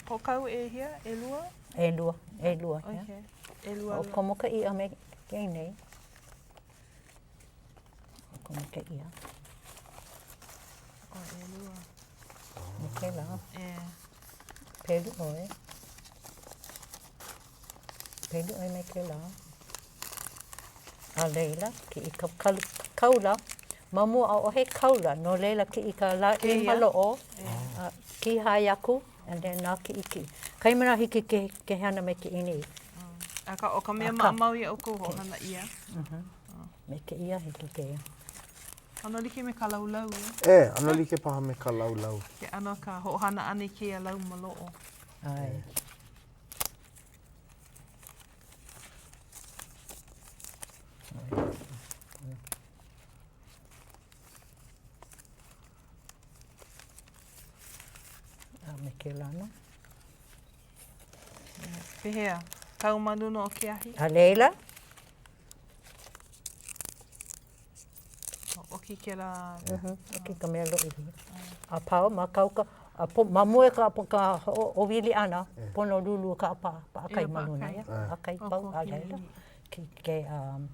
Hoʻokau ʻehia? ʻElua? ʻElua, ʻelua. Okay. ʻElua. Hoʻokomo ka iʻa me ke nei. Hoʻokomo ka iʻa. ʻO ʻelua. Me kēlā. ʻE. Pelu ʻoe. Pelu ʻoe me kēlā. A laila, kiʻi ka kaula. Ma mua ʻaʻohe kaula, no laila kiʻi ka lāʻī maloʻo, a kīhae aku, and then nākiʻikiʻi. Kahi manawa hiki ke, ke hana me ke ʻīniʻi. Akā, ʻo ka mea maʻamau iā ʻoukou hoʻohana ʻia. Me kēia hiki kēia. ʻAno like me ka laulau. E, ʻano like paha me ka laulau. Ke ʻano ka hoʻohana ʻana i kēia lau maloʻo. ʻAe. A me kēlā nō. Pehea, kau ma luna o ke ahi? A laila? ʻOki kēlā. ʻOki ka mea lōʻihi. A pau, mākaukau, a po, ma mua ka, ka hoʻowili ʻana, pono lūlū ka pā, paʻakai ma luna, ia. Paʻakai pau, a laila, ke, ke, um.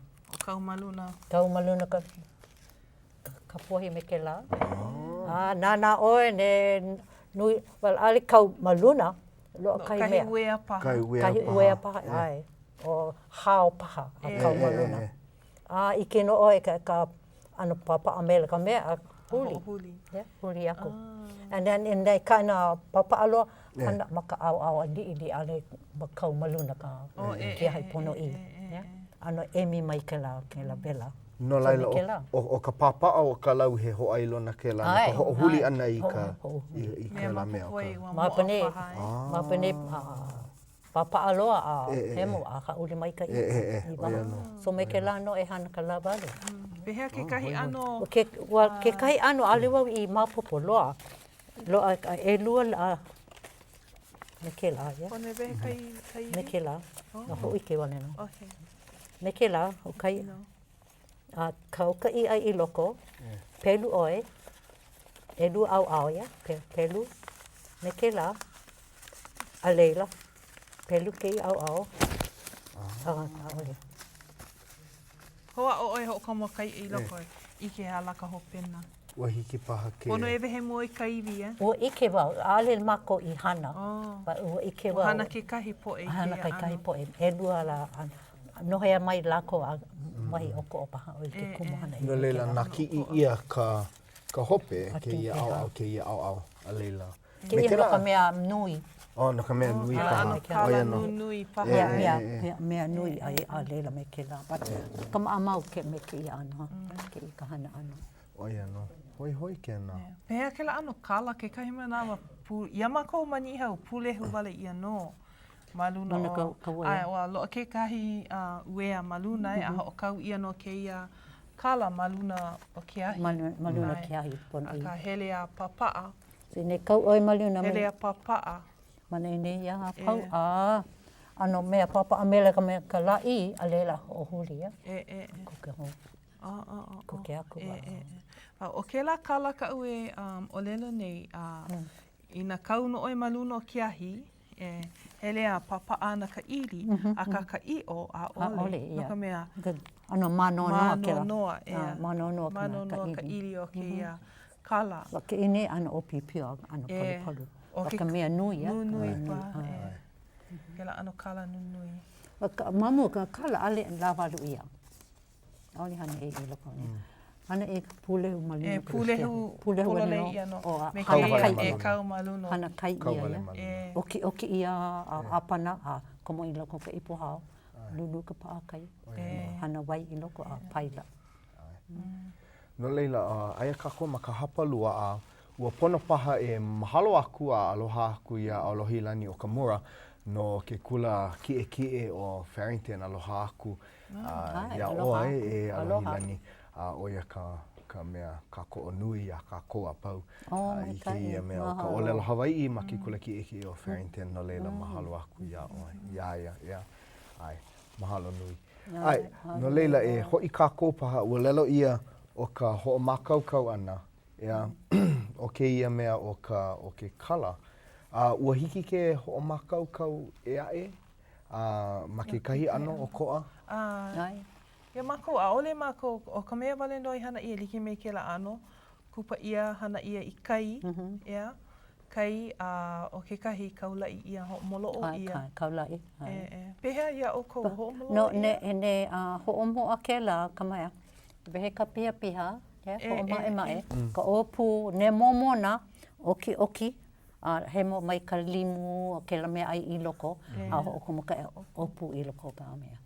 Kau ma luna. Kau ma luna ka, ka puahi me kēlā. A nānā ʻoe ne nui, well, ʻaʻole kau ma luna, loaʻa kahi mea. Kahi uea paha. Kahi uea paha. Kahi uea paha, ʻae. O hao paha a kau ma luna. A ʻike nō ʻoe ka, ka ʻano pāpaʻa mele ka mea a huli. Hoʻohuli. Yeah, huli aku. And then in that kind of pāpaʻa loa, hana ma ka ʻaoʻao a liʻiliʻi ʻaʻole ma kau ma luna ka ke ahi ponoʻī. Yeah. ʻAno emi mai kēlā, kēlā wela. No laila, ʻo, ʻo ka pāpaʻa o ka lau he hōʻailona kēlā no ka hoʻohuli ʻana i ka, i, i kēlā mea. Ma penei, ma penei, pāpaʻa loa a hemo a hāʻule mai ka iʻa i waho. So me kēlā nō e hana ka lāwalu. Pehea kekahi ʻano? Ke, well, kekahi ʻano, ʻaʻole wau i maopopo loa. Loaʻa ʻelua lā me kēlā, yeah. Pono e wehe ka iwi? Me kēlā, no hōʻike wale nō. Okay. Me kēlā, ʻo ka iʻa. A kau ka iʻa i loko, pelu ʻoe, ʻelua ʻaoʻao, yeah, pelu me kēlā. A laila, pelu kēia ʻaoʻao. A, ʻaʻole. Hoʻāʻo ʻoe hoʻokomo ka iʻa i loko i ke ala ka hopena. Ua hiki paha ke. Pono e wehe mua i ka iwi, e? Ua ʻike wau, ʻaʻole mākou i hana. But ua ʻike wau. Ua hana kekahi poʻe i kēia ʻano. Hana kekahi poʻe. ʻElua lā, nohea mai lākou a wahi ʻokoʻa paha ʻo ia ke kumuhana. No laila, nākiʻi ʻia ka ka hope, kēia ʻaoʻao, kēia ʻaoʻao, a laila. Kēia no ka mea nui. Oh, no ka mea nui paha. ʻAno kala nunui paha. Yeah, yeah, yeah, mea nui a, a laila me kēlā. But ka maʻamau ke, me kēia ʻano, kēia ka hana ʻana. ʻO ia nō. Hoihoi kēnā. Pehea kēlā ʻano kala kekahi manawa, pū, iā mākou ma Niʻihau, pūlehu wale ʻia nō ma luna o, ʻae, ua loaʻa kekahi uea ma luna e, a hoʻokau ʻia nō kēia kala ma luna o ke ahi. Ma luna o ke ahi, ponoʻī. Akā hele a papaʻa. So nei kau ʻoe ma luna. Hele a papaʻa. Ma nei nei ia a pau, a ʻano mea papaʻa mele ka mea ka lāʻī, a laila hoʻohuli ia. E, e, e. Kuke hou. Kuke aku. E, e, e. A ʻo kēlā kala kaʻu e um, ʻōlelo nei, a uh, inā kau nō ʻoe ma luna o ke ahi, e hele a papaʻa ana ka ʻili, mm -hmm, akā ka ʻiʻo, ʻaʻole. ʻAʻole, No ka mea. ʻAno mānoanoa kēlā. Mānoanoa, ʻeā. Mānoanoa ka ʻili. Mānoanoa ka ʻili o kēia kala. Ua kēia nei ʻano ʻōpiopio, ʻano palupalu. ʻO ka mea nui, ia. Nunui paha, ʻe. Kēlā ʻano kala nunui. Ma mua ka kala, ʻaʻole lāwalu ʻia. ʻAʻole hana ʻē i loko ona. Hana ʻē ka pūlehu ma luna. E pūlehu, pūlehu pololei ʻia nō. Me hana kai e kau ma luna. Hana kai ʻia ia. ʻOkiʻoki ʻia a ʻāpana a komo i loko o ka ipu hao. Lūlū ka paʻakai. Hana wai i loko a paila. No laila, aia kākou ma ka hapalua a ua pono paha e mahalo aku a aloha aku iā ʻAlohilani Okamura no ke kula kiʻekiʻe o Farrington. Aloha aku iā ʻoe e ʻAlohilani, a ʻo ia ka ka mea kākoʻo nui iā kākou a pau i kēia mea o ka ʻōlelo Hawaiʻi ma ke kula kiʻekiʻe o Farrington. No laila, mahalo aku iā ʻoe, iā ia, ʻeā. ʻAe, mahalo nui. ʻAe, no laila, e hoʻi kākou paha, ua ʻōlelo ʻia ʻo ka hoʻomākaukau ʻana, ʻeā, o kēia mea o ka, o ke kala, a ua hiki ke hoʻomākaukau ʻē aʻe a ma kekahi ʻano ʻokoʻa? ʻAe. Iā mākou, ʻaʻole mākou, ʻo ka mea wale nō i hana ʻia like me kēlā ʻano, kupa ʻia, hana ʻia i kai, ʻeā, kai, a ʻo kekahi kaulaʻi ʻia, hoʻomoloʻo ʻia. ʻAe, kaulaʻi. ʻAe. E, e. Pehea iā ʻoukou, hoʻomoloʻo ʻia? No, ne, ne, a hoʻomoʻa kēlā ka mea, wehe ka pihapiha, yeah, hoʻomaʻemaʻe, ka ʻōpū, ne momona, ʻokiʻoki, A hemo mai ka limu o kēlā meaʻai i loko, a hoʻokomo ka ʻōpū i loko o ka mea,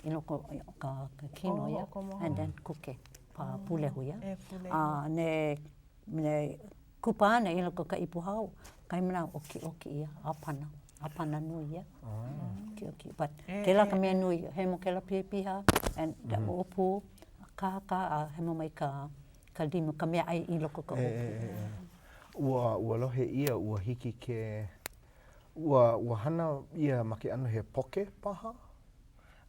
i loko o ka kino, ia, and then kuke, pā pūlehu, ia. A ne, ne kupa ana i loko o ka ipu hao, kahi manawa ʻokiʻoki ʻia, ʻāpana. ʻāpana nui ia. Kiʻokiʻo. But kēlā ka mea nui, hemo kēlā pihapiha and the ʻōpū, kakā a hemo mai ka ka limu, ka meaʻai i loko o ka ʻōpū. Ua, ua lohe ʻia, ua hiki ke, ua, ua hana ʻia ma ke ʻano he poke paha?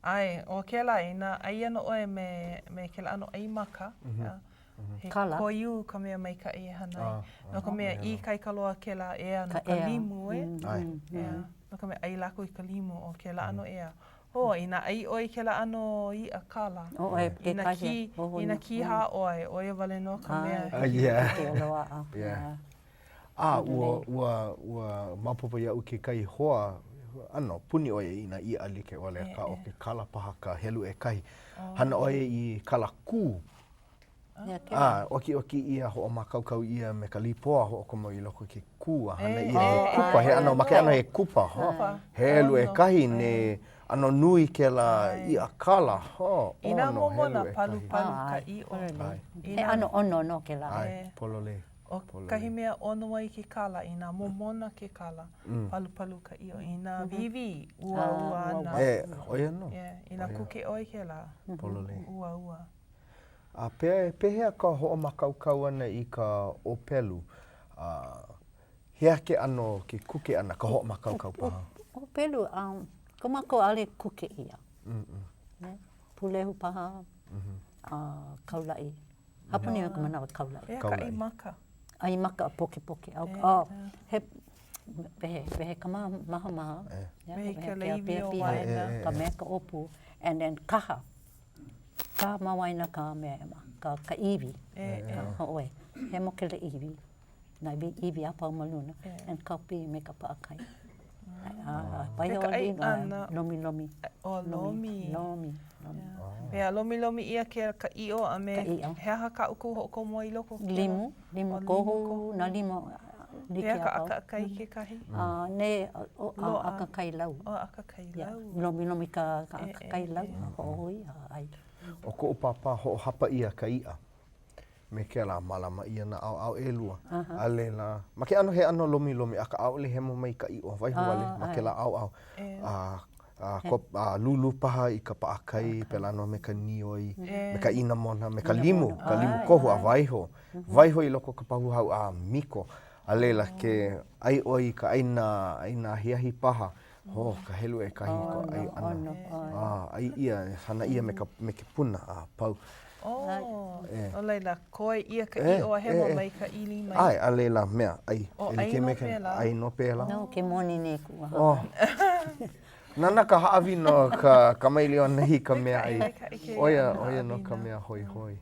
ʻAe, ʻo kēlā, inā ʻai ana ʻoe me, me kēlā ʻano ʻai maka, he Kala. koiū ka mea maikaʻi e hana ai. Ah, No ka mea, ikaika loa kēlā ʻea no ka limu, e. ʻAe. ʻEa. No ka mea, ʻai lākou i ka limu, ʻo kēlā ʻano ʻea. Ho, inā ʻai ʻoe i kēlā ʻano iʻa kala. ʻO ʻoe Inā kekahi. kī, inā kīhā ʻoe, ʻo ia wale nō ka mea. Ah, yeah. Ke loaʻa. Yeah. A ua, ua, ua maopopo iaʻu kekahi hoa, ʻano, puni ʻo ia i nā iʻa like ʻole, akā ʻo ke kala paha ka helu ʻekahi. Hana ʻo ia i kala kū. A ʻokiʻoki ʻia, hoʻomākaukau ʻia me ka līpoa hoʻokomo i loko ke kū a hana ʻia he kupa, he ʻano, ma ke ʻano he kupa, ho, helu ʻekahi ne ʻano nui kēlā iʻa kala, ho, Inā ʻono, momona helu ʻekahi. palupalu ka ʻiʻo. He ʻano ʻono nō kēlā. ʻAe, pololei. ʻO kahi mea ʻono ai ke kala, inā momona ke kala, palupalu ka ʻiʻo. Inā wīwī, uaua ana. E, ʻo ia nō. Inā kuke ʻoe kēlā, uaua. A pe, pehea ka hoʻomākaukau ʻana i ka ʻōpelu? A, he aha ke ʻano o ke kuke ʻana, ka hoʻomākaukau paha? ʻŌpelu, um, ko mākou ʻaʻole kuke ʻia. Pūlehu paha, a kaulaʻi. Hapa nui o ka manawa kaulaʻi. Pehea ka ʻai maka? ʻAi maka a pokepoke. Oh, he wehe, wehe ka mahamaha. Wehe ke leiwi o waena. Ka mea ka ʻōpū. And then kaha. Kaha ma waena ka mea, ka, ka iwi. Hoʻoe. Hemo kēlā iwi. Nā iwi a pau ma luna. And kaupi me ka paʻakai. A, waiho ka ʻai ʻana. Lomilomi. Oh, lomi. Lomi. Lomi. Mea, lomilomi ʻia ke, ka ʻiʻo a me. Ka ʻiʻo. He aha kā ʻoukou hoʻokomo i loko? Limu. Limu kohu, nā limu like a pau. Pehea ka ʻakaʻakai kekahi? A, ne, ʻo ʻakaʻakai lau. ʻO ʻakaʻakai lau. Lomilomi ka ʻakaʻakai lau, hoʻohui a ʻai. ʻO koʻu pāpā hoʻohapa ʻia ka iʻa me kēlā mālama ʻia nā ʻaoʻao ʻelua. A laila, ma ke ʻano he ʻano lomilomi, akā ʻaʻole hemo mai ka ʻiʻo, waiho wale ma kēlā ʻaoʻao. A a a lūlū paha i ka paʻakai, pēlā nō me ka nīoi, me ka ʻinamona, me ka limu, ka limu kohu a waiho. Waiho i loko o ka pahu hau a miko. A laila, ke ʻai ʻoe i ka ʻaina, ʻaina ahiahi paha, ho, ka helu ʻekahi ka ʻai ʻana. A, ʻai ʻia, hana ʻia me ka, me ke puna a pau. Oh, no laila, koe ʻia ka ʻiʻo a hemo mai ka ʻili mai. ʻAe, a laila, mea, ʻai. Oh, ʻai nō pēlā. ʻAi nō pēlā. No, ke moni nei kuʻu waha. Oh. Nana ka haʻawi no ka kamaʻilio ʻana i ka meaʻai. ʻO ia, ʻo ia nō ka mea hoihoi.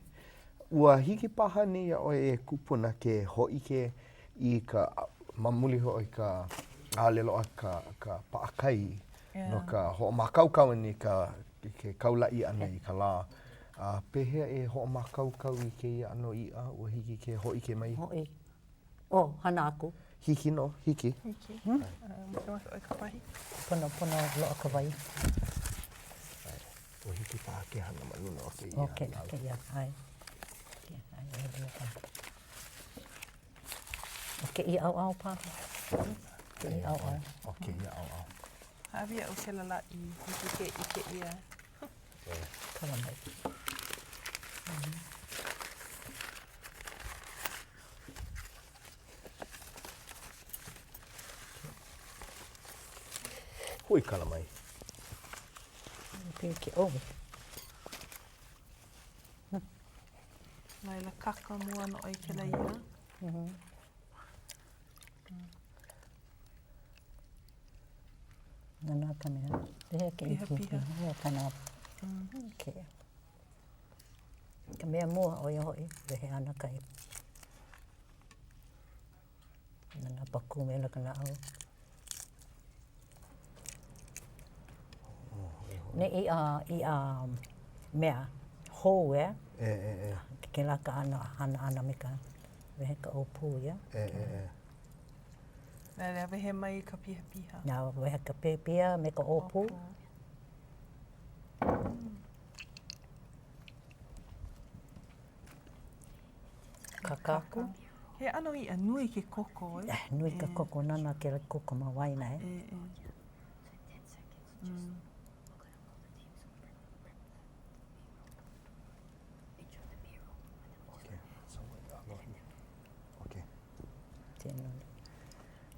Ua hiki paha nei iā ʻoe e kupuna ke hōʻike i ka, ma muli hoʻi ka ʻōlelo a ka, ka paʻakai no ka hoʻomākaukau ʻana i ka, ke kaulaʻi ʻana i ka lā. A pehea e hoʻomākaukau i kēia ʻano iʻa, ua hiki ke hōʻike mai? Hoʻi. Oh, hana aku. Hiki nō, hiki. Hiki. Hmm? Makemake ʻoe ka pahi? Pono, pono loaʻa ka wai. Ua hiki paha ke hana ma luna o kēia. O ke, kēia, ʻae. O kēia ʻaoʻao paha. Kēia ʻaoʻao. O kēia ʻaoʻao. Hāʻawi iaʻu kēlā lāʻi hiki ke ʻike ʻia. Kala mai. Hui kala mai. Pili ke ʻowe. Laila kaka mua nō ʻoe i kēlā iʻa. Nana ka mea. Pehea ke Piha, piha. Piha ka nā. Okay. Ka mea mua ʻo ia hoʻi, wehe ana ka ipu. Nana pakū maila ka naʻau. Ne iʻa, iʻa mea hou, ʻeā? ʻE, ʻe, ʻe. Kēlā ka ʻano hana ʻana me ka wehe ka ʻōpū, ʻeā? ʻE, ʻe, ʻe. Laila wehe mai ka pihapiha. Nā, wehe ka pihapiha me ka ʻōpū. Kaka. He ʻano iʻa nui ke koko, eh? Nui ka koko, nānā kēlā koko ma waena, eh? E, e.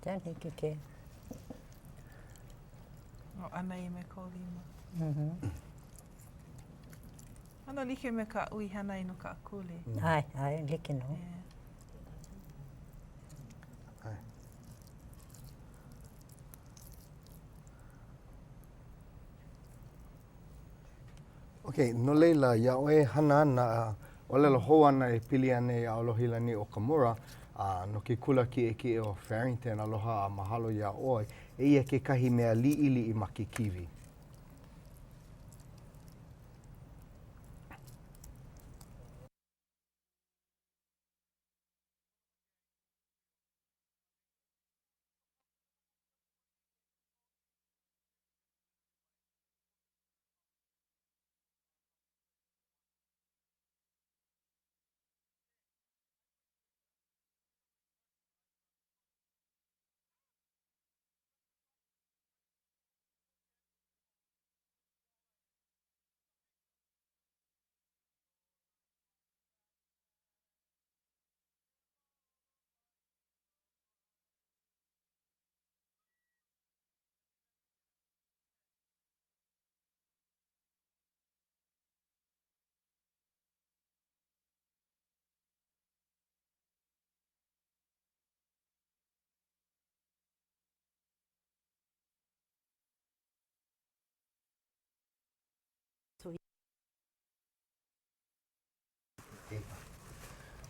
Then hiki ke. O ʻānai me kou lima. Mm-hmm. ʻAno like me kaʻu i hana ai no ka akule. ʻAe, ʻae, like nō. Yeah. ʻAe. Ok, no laila, iā ʻoe e hana ana, ʻōlelo hou ana e pili ana iā ʻAlohilani Okamura, a no ke kula kiʻekiʻe o Farrington, aloha a mahalo iā ʻoe, eia kekahi mea liʻiliʻi ma ke kiwi.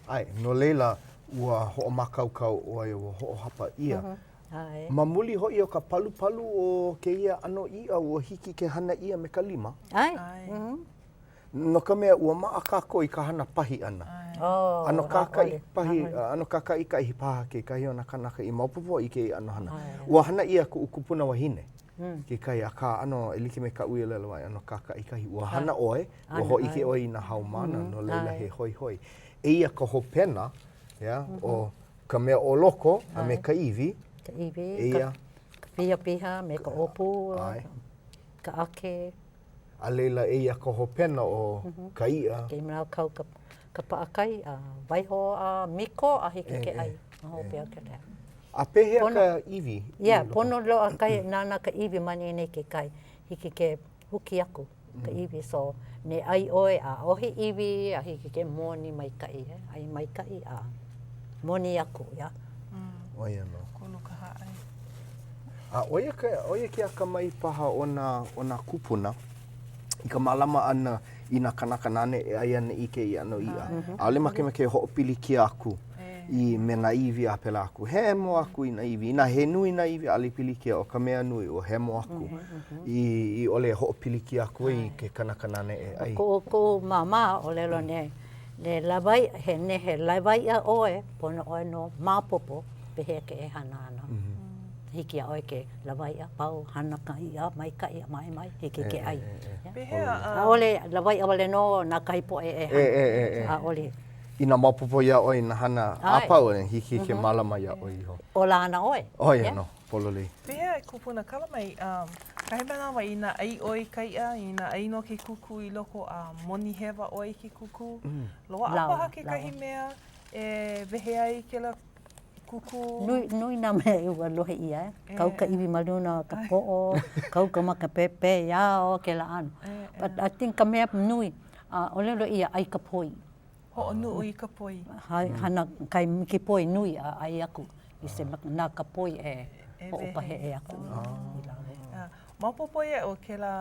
ʻAe, no laila, ua hoʻomākaukau ʻoe, ua hoʻohapa ʻia. ʻAe. Ma muli hoʻi o ka palupalu o kēia ʻano iʻa, ua hiki ke hana ʻia me ka lima. ʻAe. ʻAe. No ka mea, ua maʻa kākou i ka hana pahi ʻana. Oh, ʻano kākaʻi pahi, ʻano kākaʻikahi paha kekahi o nā kānaka i maopopo i kēia ʻano hana. Ua hana ʻia kuʻu kupuna wahine. Kekahi, akā, ʻano e like me kaʻu i ʻōlelo ai, ʻano kākaʻikahi. Ua hana ʻoe, ua hōʻike ʻoe i nā haumāna, no laila he hoihoi. Eia ka hopena, yeah, o ka mea o loko a me ka iwi. Ka iwi, Eia. ka pihapiha me ka ʻōpū, ka ʻake. A laila, eia ka hopena o ka iʻa. Ke manawa kau ka, ka paʻakai a waiho a miko a hiki ke ʻai ma hope o kēlā. A pehea ka iwi? Yeah, pono loa kai nānā ka iwi ma nei nei kekahi. Hiki ke huki aku ka iwi. So, ne ʻai ʻoe ʻaʻohe iwi a hiki ke moni maikaʻi, eh? ʻAi maikaʻi a moni aku, yeah. ʻO ia nō. Kolo ka hāʻae. A ʻo ia ka, ʻo ia ke akamai paha o nā, o nā kūpuna i ka mālama ʻana i nā kānaka nāna e ʻai ana i kēia ʻano iʻa. ʻAʻole makemake e hoʻopilikia aku i me nā iwi a pēlā aku. Hemo aku i nā iwi. Inā he nui nā iwi, ʻaʻole pilikia. ʻO ka mea nui, ua hemo aku i, i ʻole e hoʻopilikia aku ai i ke kanaka nāna e ʻai. Koʻu, koʻu māmā ʻōlelo nei, ne lawaiʻa, he ne he lawaiʻa ʻoe, pono ʻoe no maopopo pehea ke e hana ana. Hiki iā ʻoe ke lawaiʻa, pau, hana ka iʻa maikaʻi a maʻemaʻe, hiki ke ʻai. Pehea? ʻAʻole lawaiʻa wale nō na kahi poʻe e hana. ʻAʻole. Inā maopopo iā ʻoe nā hana a pau, hiki ke mālama iā ʻoe iho. Ola ana ʻoe. ʻO ia nō, pololei. Pehea e kupuna Kalamai, kahi manawa inā ʻai ʻoe i ka iʻa, inā ʻai nō ke kukū i loko a moni hewa ʻoe i ke kukū, loaʻa paha kekahi mea e wehe ai kēlā kukū? Nui, nui nā mea i ua lohe ʻia, eh? Kau ka iwi ma luna o ka poʻo, kau ka ma ka pepeiao, kēlā ʻano. But I think ka mea nui, a ʻōlelo ʻia ʻai ka poi. Hoʻonuʻu i ka poi. Hana kai ke poi nui a ʻai aku. I se na ka poi e hoʻopaheʻe aku i lalo. Maopopo iaʻu kēlā,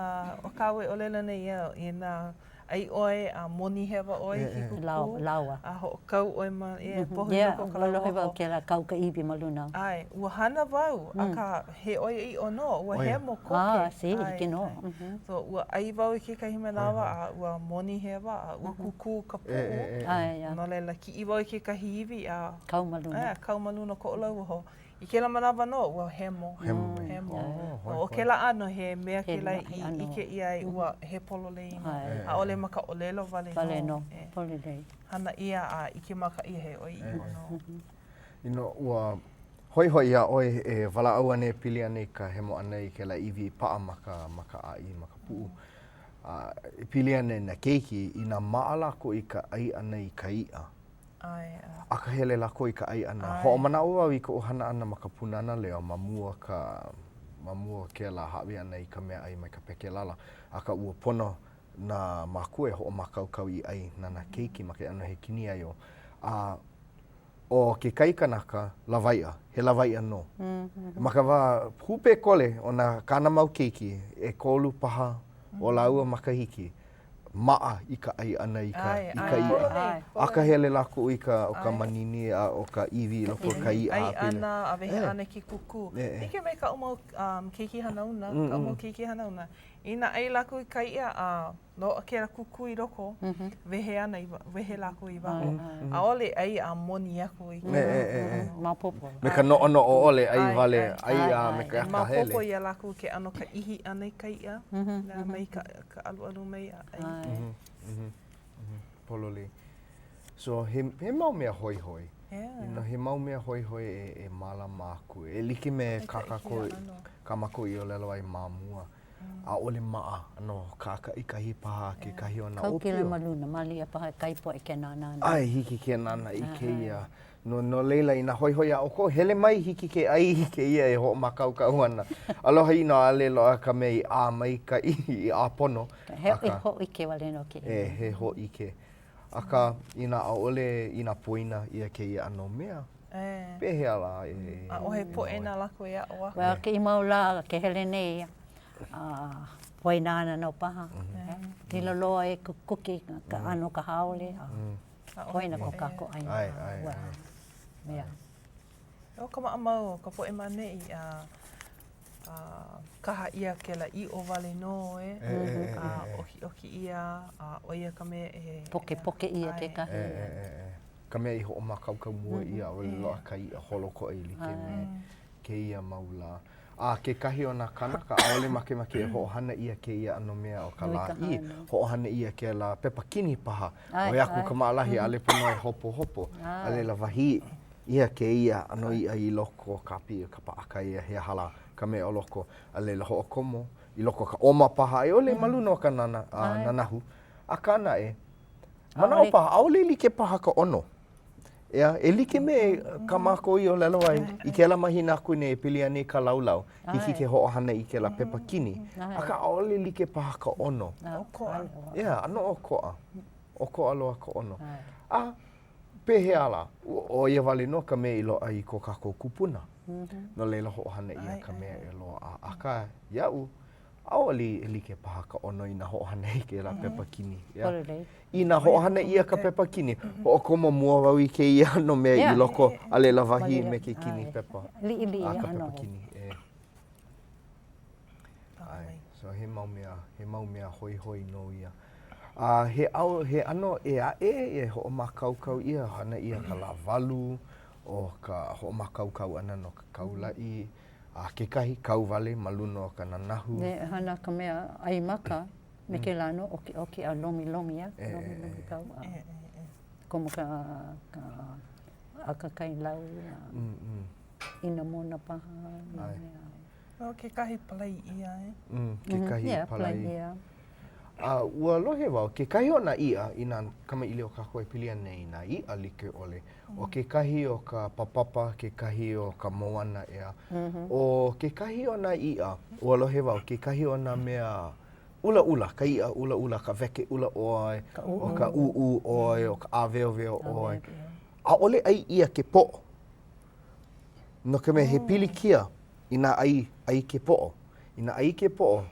ʻo kāu e ʻōlelo nei ia, inā ʻai ʻoe a moni hewa ʻoe i ke kukū. Lawa. A hoʻokau ʻoe ma, yeah, pohu i loko o ka lauoho. Lohe wau kēlā kau ka iwi ma luna. ʻAe, ua hana wau, akā he ʻoiaʻiʻo nō, ua hemo koke. Ah, see, hiki nō. So, ua ʻai wau i kekahi manawa a ua moni hewa a ua kukū ka puʻu. No laila, kiʻi wau i kekahi iwi a kau ma luna. Kau ma luna o koʻu lauoho. I kēlā manawa nō, ua hemo. Hemo mai. Hemo. ʻO kēlā ʻano, he mea kēlā i ʻike ʻia ai ua he pololei nō. ʻAʻole ma ka ʻōlelo wale nō. Wale nō, pololei. Hana ʻia a ʻike maka ʻia he ʻoiaʻiʻo nō. You know, ua hoihoi iā ʻoe e walaʻau ana e pili ana i ka hemo ʻana i kēlā iwi i paʻa ma ka, ma ka ʻāʻī, ma ka puʻu. A e pili ana i nā keiki, inā maʻa lākou i ka ʻai ʻana i ka iʻa. Akahele lākou i ka ʻai ʻana. Hoʻomanaʻo wau i koʻu hana ʻana ma ka Pūnana Leo ma mua ka ma mua o kēlā hāʻawi ʻana i ka meaʻai mai ka pekelala, akā ua pono nā mākua e hoʻomākaukau i ʻai na nā keiki ma ke ʻano he kiniaio. A ʻo kekahi kanaka lawaiʻa, he lawaiʻa nō. Ma ka wā hūpēkole o nā kāna mau keiki, ʻekolu paha o lāua makahiki, maʻa i ka ʻai ʻana i ka, i ka iʻa. Akahele lākou i ka, o ka manini a ʻo ka iwi i loko o ka iʻa. ʻAi ʻana, a wehe ʻana ke kukū. Like me kaʻu mau keiki hanauna, kaʻu mau keiki hanauna. Inā ʻai lākou i ka iʻa a loaʻa kēlā kukū i loko, wehe ana, wehe lākou i waho. ʻAʻole ʻai a moni aku i kēlā. Maopopo. Me ka noʻonoʻo ʻole, ʻai wale, ʻai a me ke akahele. Maopopo iā lākou ke ʻano ka ʻihi ʻana i ka iʻa, mai ka ʻaluʻalu mai a ʻai. Pololei. So, he, he mau mea hoihoi. Yeah. You know, he mau mea hoihoi e, e mālama aku. E like me kā kākou, kā mākou i ʻōlelo ai ma mua. ʻAʻole maʻa no kākaʻikahi paha kekahi o nā ʻōpio. Kau kēlā ma luna, malia paha kahi poʻe ke nānā nei. ʻAe, hiki ke nānā i kēia. No, no laila, inā hoihoi iā ʻoukou, hele mai, hiki ke ʻai i kēia e hoʻomākaukau ana. Aloha ʻino, ʻaʻole loaʻa ka mea i ʻā maikaʻi, i ʻā pono. He hōʻike wale nō kēia. E, he hōʻike. Akā, inā ʻaʻole, inā poina ʻia kēia ʻano mea, pehea lā e. ʻAʻohe poʻe na lākou e aʻo aku. Well, kēia mau lā ke hele nei, a poina ana nō paha. Lilo loa e kuki ka ʻano ka haole, a poina ko kākou ʻāina. ʻAe, ʻae, ʻae. Mea. ʻO ka maʻamau o ka poʻe ma ʻaneʻi, a kaha ʻia kēlā ʻiʻo wale nō, e, a ʻokiʻoki ʻia, a ʻo ia ka mea e. Pokepoke ʻia kekahi. Ka mea i hoʻomākaukau mua ʻia, ʻaʻole loaʻa ka iʻa holokoʻa i like me kēia mau lā. A kekahi o nā kānaka, ʻaʻole makemake e hoʻohana ʻia kēia ʻano mea o ka lāʻī. Hoʻohana ʻia kēlā pepa kini paha. ʻOi aku ka maʻalahi, ʻaʻole pono e hopohopo. A laila, wahī ʻia kēia ʻano iʻa i loko o ka pī, ka paʻakai a he aha lā ka mea o loko. A laila, hoʻokomo i loko o ka ʻoma paha, a i ʻole ma luna o ka nanahu. Akā naʻe, Manaʻo paha, ʻaʻole like paha ka ʻono. ʻEā, e like me kā mākou i ʻōlelo ai, i kēlā mahina aku nei e pili ana i ka laulau, hiki ke hoʻohana i kēlā pepa kini, akā ʻaʻole like paha ka ʻono. ʻOkoʻa. ʻEā, ʻano ʻokoʻa. ʻOkoʻa loa ka ʻono. A pehea lā, ʻo ia wale nō ka mea i loaʻa i ko kākou kūpuna. No laila hoʻohana ʻia ka mea e loaʻa. Akā, iaʻu, ʻAʻole e like paha ka ʻono inā hoʻohana i kēlā pepa kini. Inā hoʻohana ʻia ka pepa kini, hoʻokomo mua wau i kēia ʻano mea i loko, a laila wahī me ke kini pepa. Liʻiliʻi a ka pepa kini. ʻAe, so he mau mea, he mau mea hoihoi nō ia. A he, he ʻano ʻē aʻe e hoʻomākaukau ʻia, hana ʻia ka lāwalu, ʻo ka hoʻomākaukau ʻana no ka kaulaʻi, A kekahi kau wale ma luna o ka nanahu. E hana ka mea ʻai maka me kēlā nō ʻokiʻoki a lomilomi a lomilomi kau a komo ka ka ʻakakai lau a inamona paha nā mea. ʻO kekahi palai ʻia e. Kekahi palai ʻia. A ua lohe wau, kekahi o nā iʻa i nā kamaʻilio kākou e pili ana i nā iʻa like ʻole, ʻo kekahi o ka papapa, kekahi o ka moana ʻeā. ʻO kekahi o nā iʻa, ua lohe wau, kekahi o nā mea ʻulaʻula, ka iʻa ʻulaʻula, ka weke ʻula ʻoe, ʻo ka ʻūʻū ʻoe, ʻo ka ʻāweoweo ʻoe, ʻaʻole ʻai ʻia ke poʻo. No ka mea, he pilikia inā ʻai, ʻai ke poʻo. Inā ʻai ke poʻo,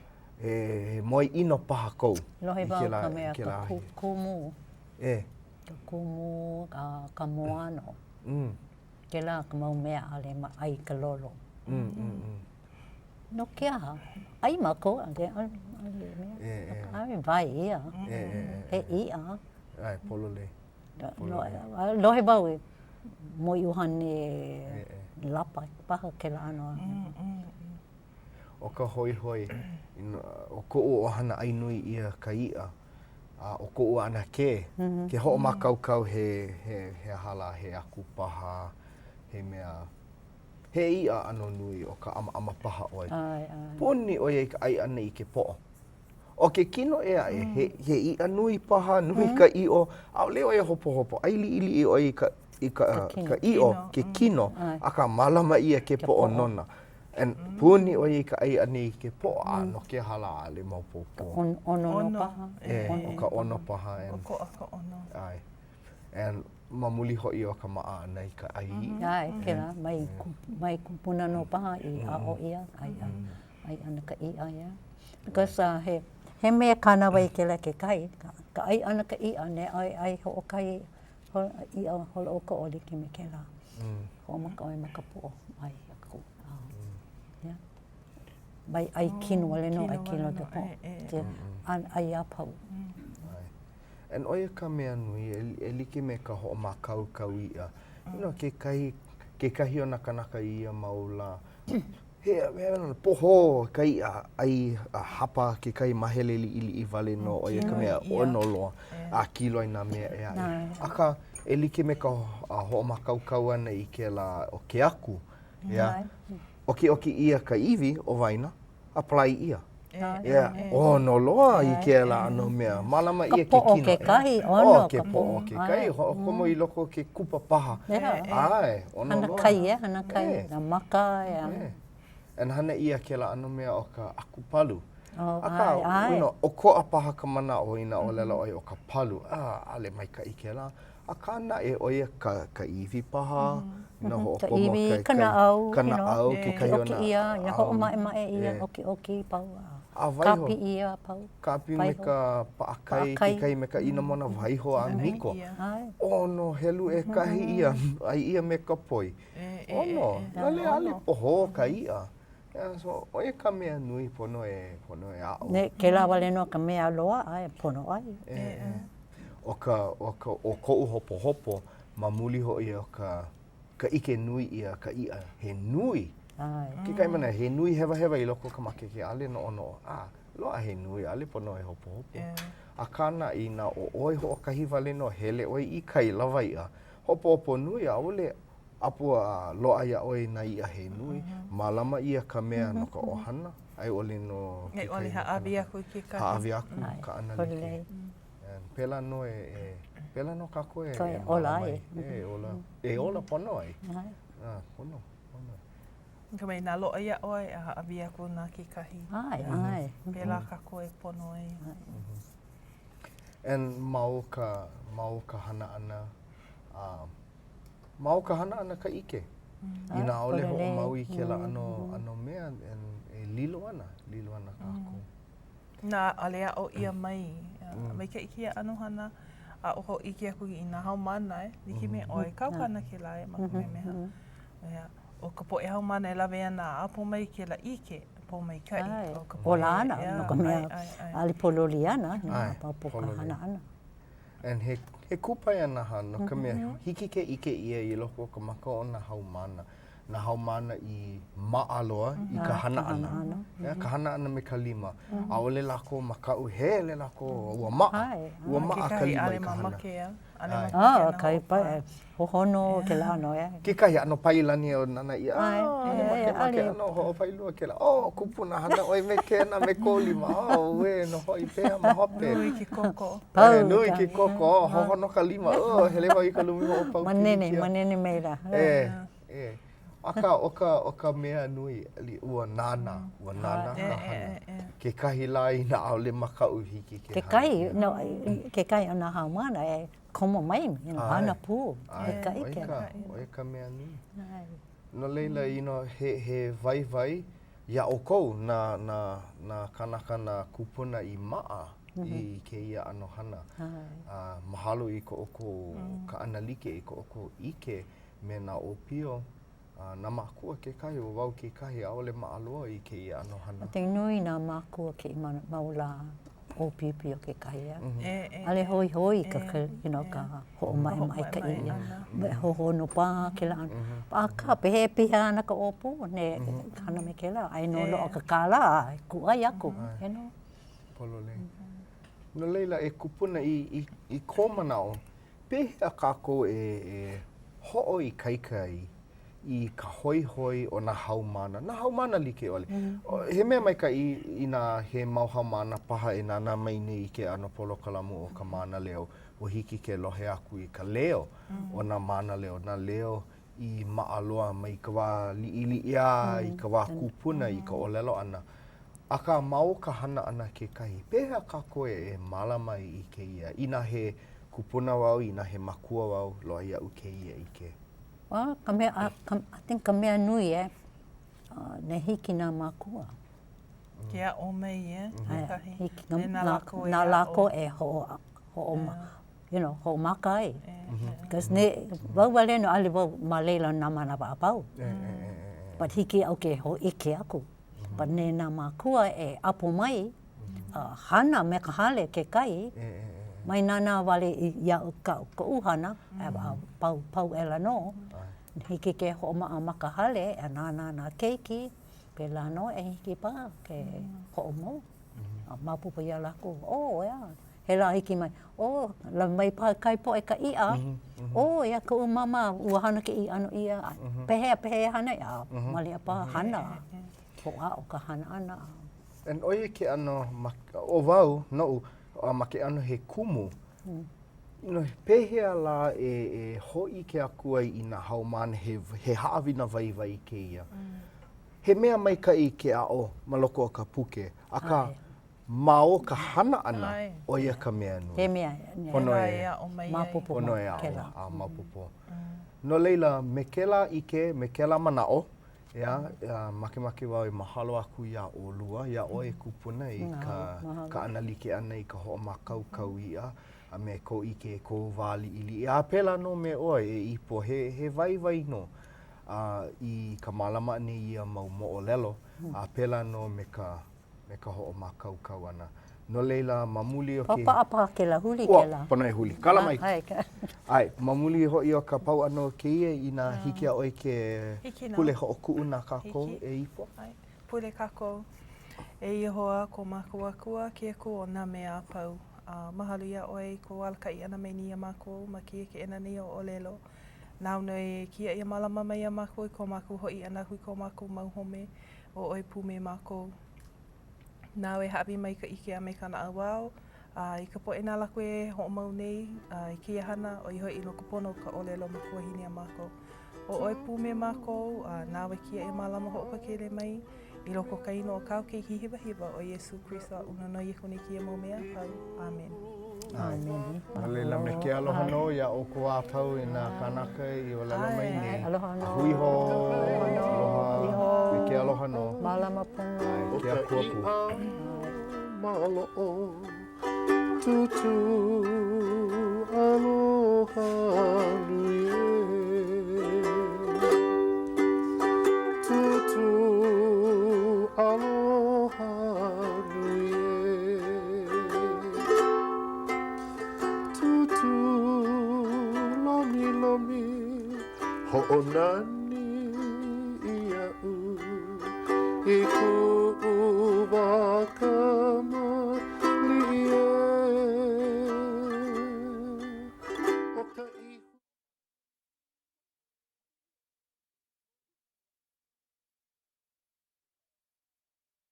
he moe ʻino paha kou. Lohe wau ka mea ka kumu. E. Ka kumu a ka moano. Mm. Kēlā ka mau mea ʻaʻole ma ʻai ka lolo. Mm, mm, mm. No ke aha? ʻAi mākou, ʻaʻole, ʻaʻole mea. E, e. ʻAʻole wae ʻia. E, e, e. He iʻa. ʻAe, pololei. Lohe wau e moeʻuhane lapa paha kēlā ʻano. ʻO ka hoihoi, ʻo koʻu ʻohana ʻai nui ʻia ka iʻa, a ʻo koʻu ʻanakē, ke hoʻomākaukau he, he, he aha lā, he aku paha, he mea, he iʻa ʻano nui ʻo ka ʻamaʻama paha ʻoe. Puni ʻo ia i ka ʻai ʻana i ke poʻo. ʻO ke kino ʻē aʻe, he, he iʻa nui paha, nui ka ʻiʻo, ʻaʻole ʻoe hopohopo, ʻai liʻiliʻi ʻoe i ka, i ka, ka ʻiʻo, ke kino, akā mālama ʻia ke poʻo nona. And puni ʻoe i ka ʻai ʻana i ke poʻo, a no ke aha lā, ʻaʻole maopopo. ʻOno nō paha. ʻE, ʻo ka ʻono paha. ʻOkoʻa ka ʻono. ʻAe. And ma muli hoʻi o ka maʻa ʻana i ka ʻai iʻa. ʻAe, kēlā, mai, mai kūpuna nō paha i aʻo ʻia, ʻai ʻana, ʻai ʻana ka iʻa, yeah. Because uh, he, he mea kānāwai kēlā kekahi, ka, ka ʻai ʻana ka iʻa, ne ʻai, ʻai hoʻokahi iʻa holoʻokoʻa like me kēlā. Hoʻomaka ʻoe ma ka poʻo ʻai aku. Yeah. Mai ʻai kino wale nō, ʻai kino ka poʻo. ʻai a pau. And ʻo ia ka mea nui, e like me ka hoʻomākaukau iʻa. You know, kekahi, kekahi o nā kanaka i ia mau lā, he, he pohō ka iʻa, ʻai a hapa kekahi mahele liʻiliʻi wale nō, ʻo ia ka mea ʻono loa, a kīloi nā mea ʻē aʻe. Akā, e like me ka hoʻomākaukau ʻana i kēlā ʻo ke aku, yeah, ʻokiʻoki ʻia ka iwi o waena, a palai ʻia. Yeah, ʻono loa i kēlā ʻano mea. Mālama ʻia ke kino. Ka poʻo kekahi, ʻono. Oh, ke poʻo kekahi. Hoʻokomo i loko o ke kupa paha. ʻAe, ʻono loa. Hana kai, e, hana kai. Nā maka, ʻeā. And hana ʻia kēlā ʻano mea ʻo ka ʻakupalu. Akā, you know, ʻokoʻa paha ka manaʻo inā ʻōlelo ʻoe ʻo ka palu. Ah, ʻaʻole maikaʻi kēlā. Akā naʻe, ʻo ia ka, ka iwi paha, you know, hoʻokomo ka iwi, ka naʻau, ka naʻau, kekahi o nā. ʻOki ʻia, inā hoʻomaʻemaʻe ʻia, ʻokiʻoki, pau, a waiho. Kāpi ʻia, pau. Kāpi me ka paʻakai, kekahi me ka inamona, waiho a miko. ʻOno, helu ʻekahi ʻia, ʻai ʻia me ka poi. ʻOno, ʻaʻole, ʻaʻole pohō ka iʻa. So, ʻo ia ka mea nui pono e, pono e aʻo. Ne, kēlā wale nō ka mea loaʻa e pono ai. E, e. ʻO ka, ʻo ka, ʻo koʻu hopohopo, ma muli hoʻi o ka, ka ʻike nui ʻia ka iʻa, he nui. ʻAe. Kekahi manawa, he nui hewahewa i loko o ka makeke, ʻaʻole noʻonoʻo, a, loaʻa he nui, ʻaʻole pono e hopohopo. Akā naʻe, inā ʻo ʻoe hoʻokahi wale nō, hele ʻoe i kai lawaiʻa, hopohopo nui, ʻaʻole ʻapo a loaʻa iā ʻoe nā iʻa he nui, mālama ʻia ka mea no ka ʻohana, a i ʻole no kekahi. A i ʻole hāʻawi aku i kekahi. Hāʻawi aku kaʻana like. Pēlā nō e, pēlā nō kākou e ola ai. E ola, e ola pono ai. Pono, pono. No ka mea, inā loaʻa iā ʻoe, a hāʻawi aku na kekahi. ʻAe, ʻae. Pēlā kākou e pono ai. And ma o ka, ma o ka hana ʻana, Ma o ka hana ʻana ka ʻike. Inā ʻaʻole hoʻomau i kēlā ʻano, ʻano mea, e lilo ana, lilo ana kākou. Inā ʻaʻole aʻo ʻia mai, maikaʻi kēia ʻano hana, a hōʻike aku i nā haumāna e like me ʻoe, kau ka hana kēlā e ma Kamehameha. ʻEā, ʻo ka poʻe haumāna e lawe ana a ʻapo mai kēlā ʻike, pōmaikaʻi. ʻO ka poʻe, Ola ana, no ka mea, ʻaʻole pōloli ana, maopopo ka hana ʻana. And he, he kupaianaha no ka mea, hiki ke ʻike ʻia i loko o ka maka o nā haumāna, nā haumāna i maʻa loa i ka hana ʻana. Yeah, ka hana ʻana me ka lima. ʻAʻole lākou makaʻu, hele lākou, ua maʻa. Ua maʻa ka lima i ka hana. Oh, kai pae, hohono kēlā ʻano, ʻeā. Kekahi ʻano pailani o nānā ʻia, ʻaʻole makemake ʻano hoʻopailua kēlā. Oh, kupuna hana ʻoe me kēnā me kō lima. Oh, uē nō hoʻi pehea ma hope. Nui ke koko. Pau. Nui ke koko, oh, hohono ka lima. Oh, hele wau i ka lumi hoʻopau pilikia. Manene, manene maila. E, e. Akā, ʻo ka, ʻo ka mea nui, ua nānā, ua nānā ka hana. Kekahi lā inā ʻaʻole makaʻu hiki ke hana. Kekahi, no, kekahi o nā haumāna e komo mai, you know, hana pū. ʻAe, ʻo ia ka, ʻo ia ka mea nui. No laila, you know, he, he waiwai iā ʻoukou nā, nā, nā kānaka, nā kūpuna i maʻa i kēia ʻano hana. A mahalo i ko ʻoukou kaʻanalike, i ko ʻoukou ʻike me nā ʻōpio, a nā mākua kekahi, ʻo wau kekahi, ʻaʻole maʻa loa i kēia ʻano hana. I think nui nā mākua kēia mau lā ʻōpiopio kekahi, ʻeā. ʻAʻole hoihoi i ka, you know, ka hoʻomaʻemaʻe ka iʻa. Hohono paha kēlā ʻano. Akā, pehea e piha ana ka ʻōpū, ne hana me kēlā, aia nō loaʻa ka kālā e kūʻai aku, you know. Pololei. No laila, e kupuna, i, i, i kō manaʻo, Pehea kākou e hoʻoikaika ai? i ka hoihoi o nā haumāna, nā haumāna like ʻole. He mea maikaʻi inā he mau haumāna paha e nānā mai nei i ke ʻano polokalamu o ka Mānaleo, ua hiki ke lohe aku i ka leo o nā mānaleo, nā leo i maʻa loa mai ka wā liʻiliʻi a i ka wā kūpuna i ka ʻōlelo ʻana. Akā, ma o ka hana ʻana kekahi, pehea kākou e mālama ai i kēia? Inā he kupuna wau, inā he makua wau, loaʻa iaʻu kēia ʻike. Well, ka mea, I think ka mea nui e, ne hiki nā mākua. Ke aʻo mai, e, kekahi. Hiki nā lākou e hoʻo, hoʻo, you know, hoʻomaka ai. Because ne, wau wale nō, ʻaʻole wau ma laila nā manawa a pau. But hiki iaʻu ke hōʻike aku. But ne nā mākua e ʻapo mai, hana me ka hale kekahi, mai nānā wale iaʻu koʻu hana, a pau, pau aʻela nō. Hiki ke hoʻomaʻa ma ka hale, a nānā nā keiki, pēlā nō e hiki paha ke hoʻomau. A maopopo iā lākou, oh, yeah, he lā hiki mai, oh, lawe mai paha kahi poʻe ka iʻa, oh, ia koʻu māmā, ua hana kēia ʻano iʻa, pehea, pehea e hana ai, a maliʻa paha hana, hoʻāʻo ka hana ʻana. And ʻo ia ke ʻano, ʻo wau, noʻu, ma ke ʻano he kumu, you know, pehea lā e hōʻike aku ai i nā haumāna he, he haʻawina waiwai kēia. He mea maikaʻi ke aʻo ma loko o ka puke, akā, ma o ka hana ʻana, ʻo ia ka mea nui. He mea, pono e maopopo pono e aʻo a maopopo. No laila, me kēlā ʻike, me kēlā manaʻo, ʻeā, makemake wau e mahalo aku iā ʻolua, iā ʻoe e kupuna i ka kaʻanalike ʻana i ka hoʻomākaukau iʻa a me kou ʻike i kou wā liʻiliʻi. A pēlā nō me ʻoe e Ipo, he, he waiwai nō a i ka mālama ʻana i ia mau moʻolelo, a pēlā nō me ka, me ka hoʻomākaukau ʻana. No laila, ma muli o ke. Paʻa paha kēlā, huli kēlā. Ua, pono e huli. Kala mai. ʻAe, ma muli hoʻi o ka pau ʻana o kēia, inā hiki iā ʻoe ke pule hoʻokuʻu na kākou e Ipo. ʻAe, pule kākou. E Iēhova ko mākou Akua, ke Akua o nā mea a pau. A mahalo iā ʻoe i kou alakaʻi ʻana mai nei iā mākou ma kēia keʻena nei o ʻōlelo. Nāu nō e kiaʻi a mālama mai iā mākou i ko mākou hoʻi ʻana aku i ko mākou mau home, ʻo ʻoe pū me mākou. Nāu e hāʻawi mai ka ʻike a me ka naʻauao, a i ka poʻe na lākou e hoʻomau nei i kēia hana, ʻo ia hoʻi no ka pono o ka ʻōlelo makuahine a mākou. ʻO ʻoe pū me mākou, a nāu e kiaʻi a mālama hoʻopakele mai i loko o ka inoa o kāu Keiki hiwahiwa ʻo Iesū Kristo aʻu nonoi aku nei kēia mau mea a pau. ʻĀmene. ʻAmene. No laila, me ke aloha nō iā ʻoukou a pau e nā kānaka i ʻōlelo mai nei. Aloha nō. A hui hou. Aloha. Me ke aloha nō. Mālama pono. ʻAe, ke Akua pū. Maloʻo tūtū aloha nui ē. Tūtū aloha nui ē. Tūtū lomilomi hoʻonani iaʻu i kuʻu.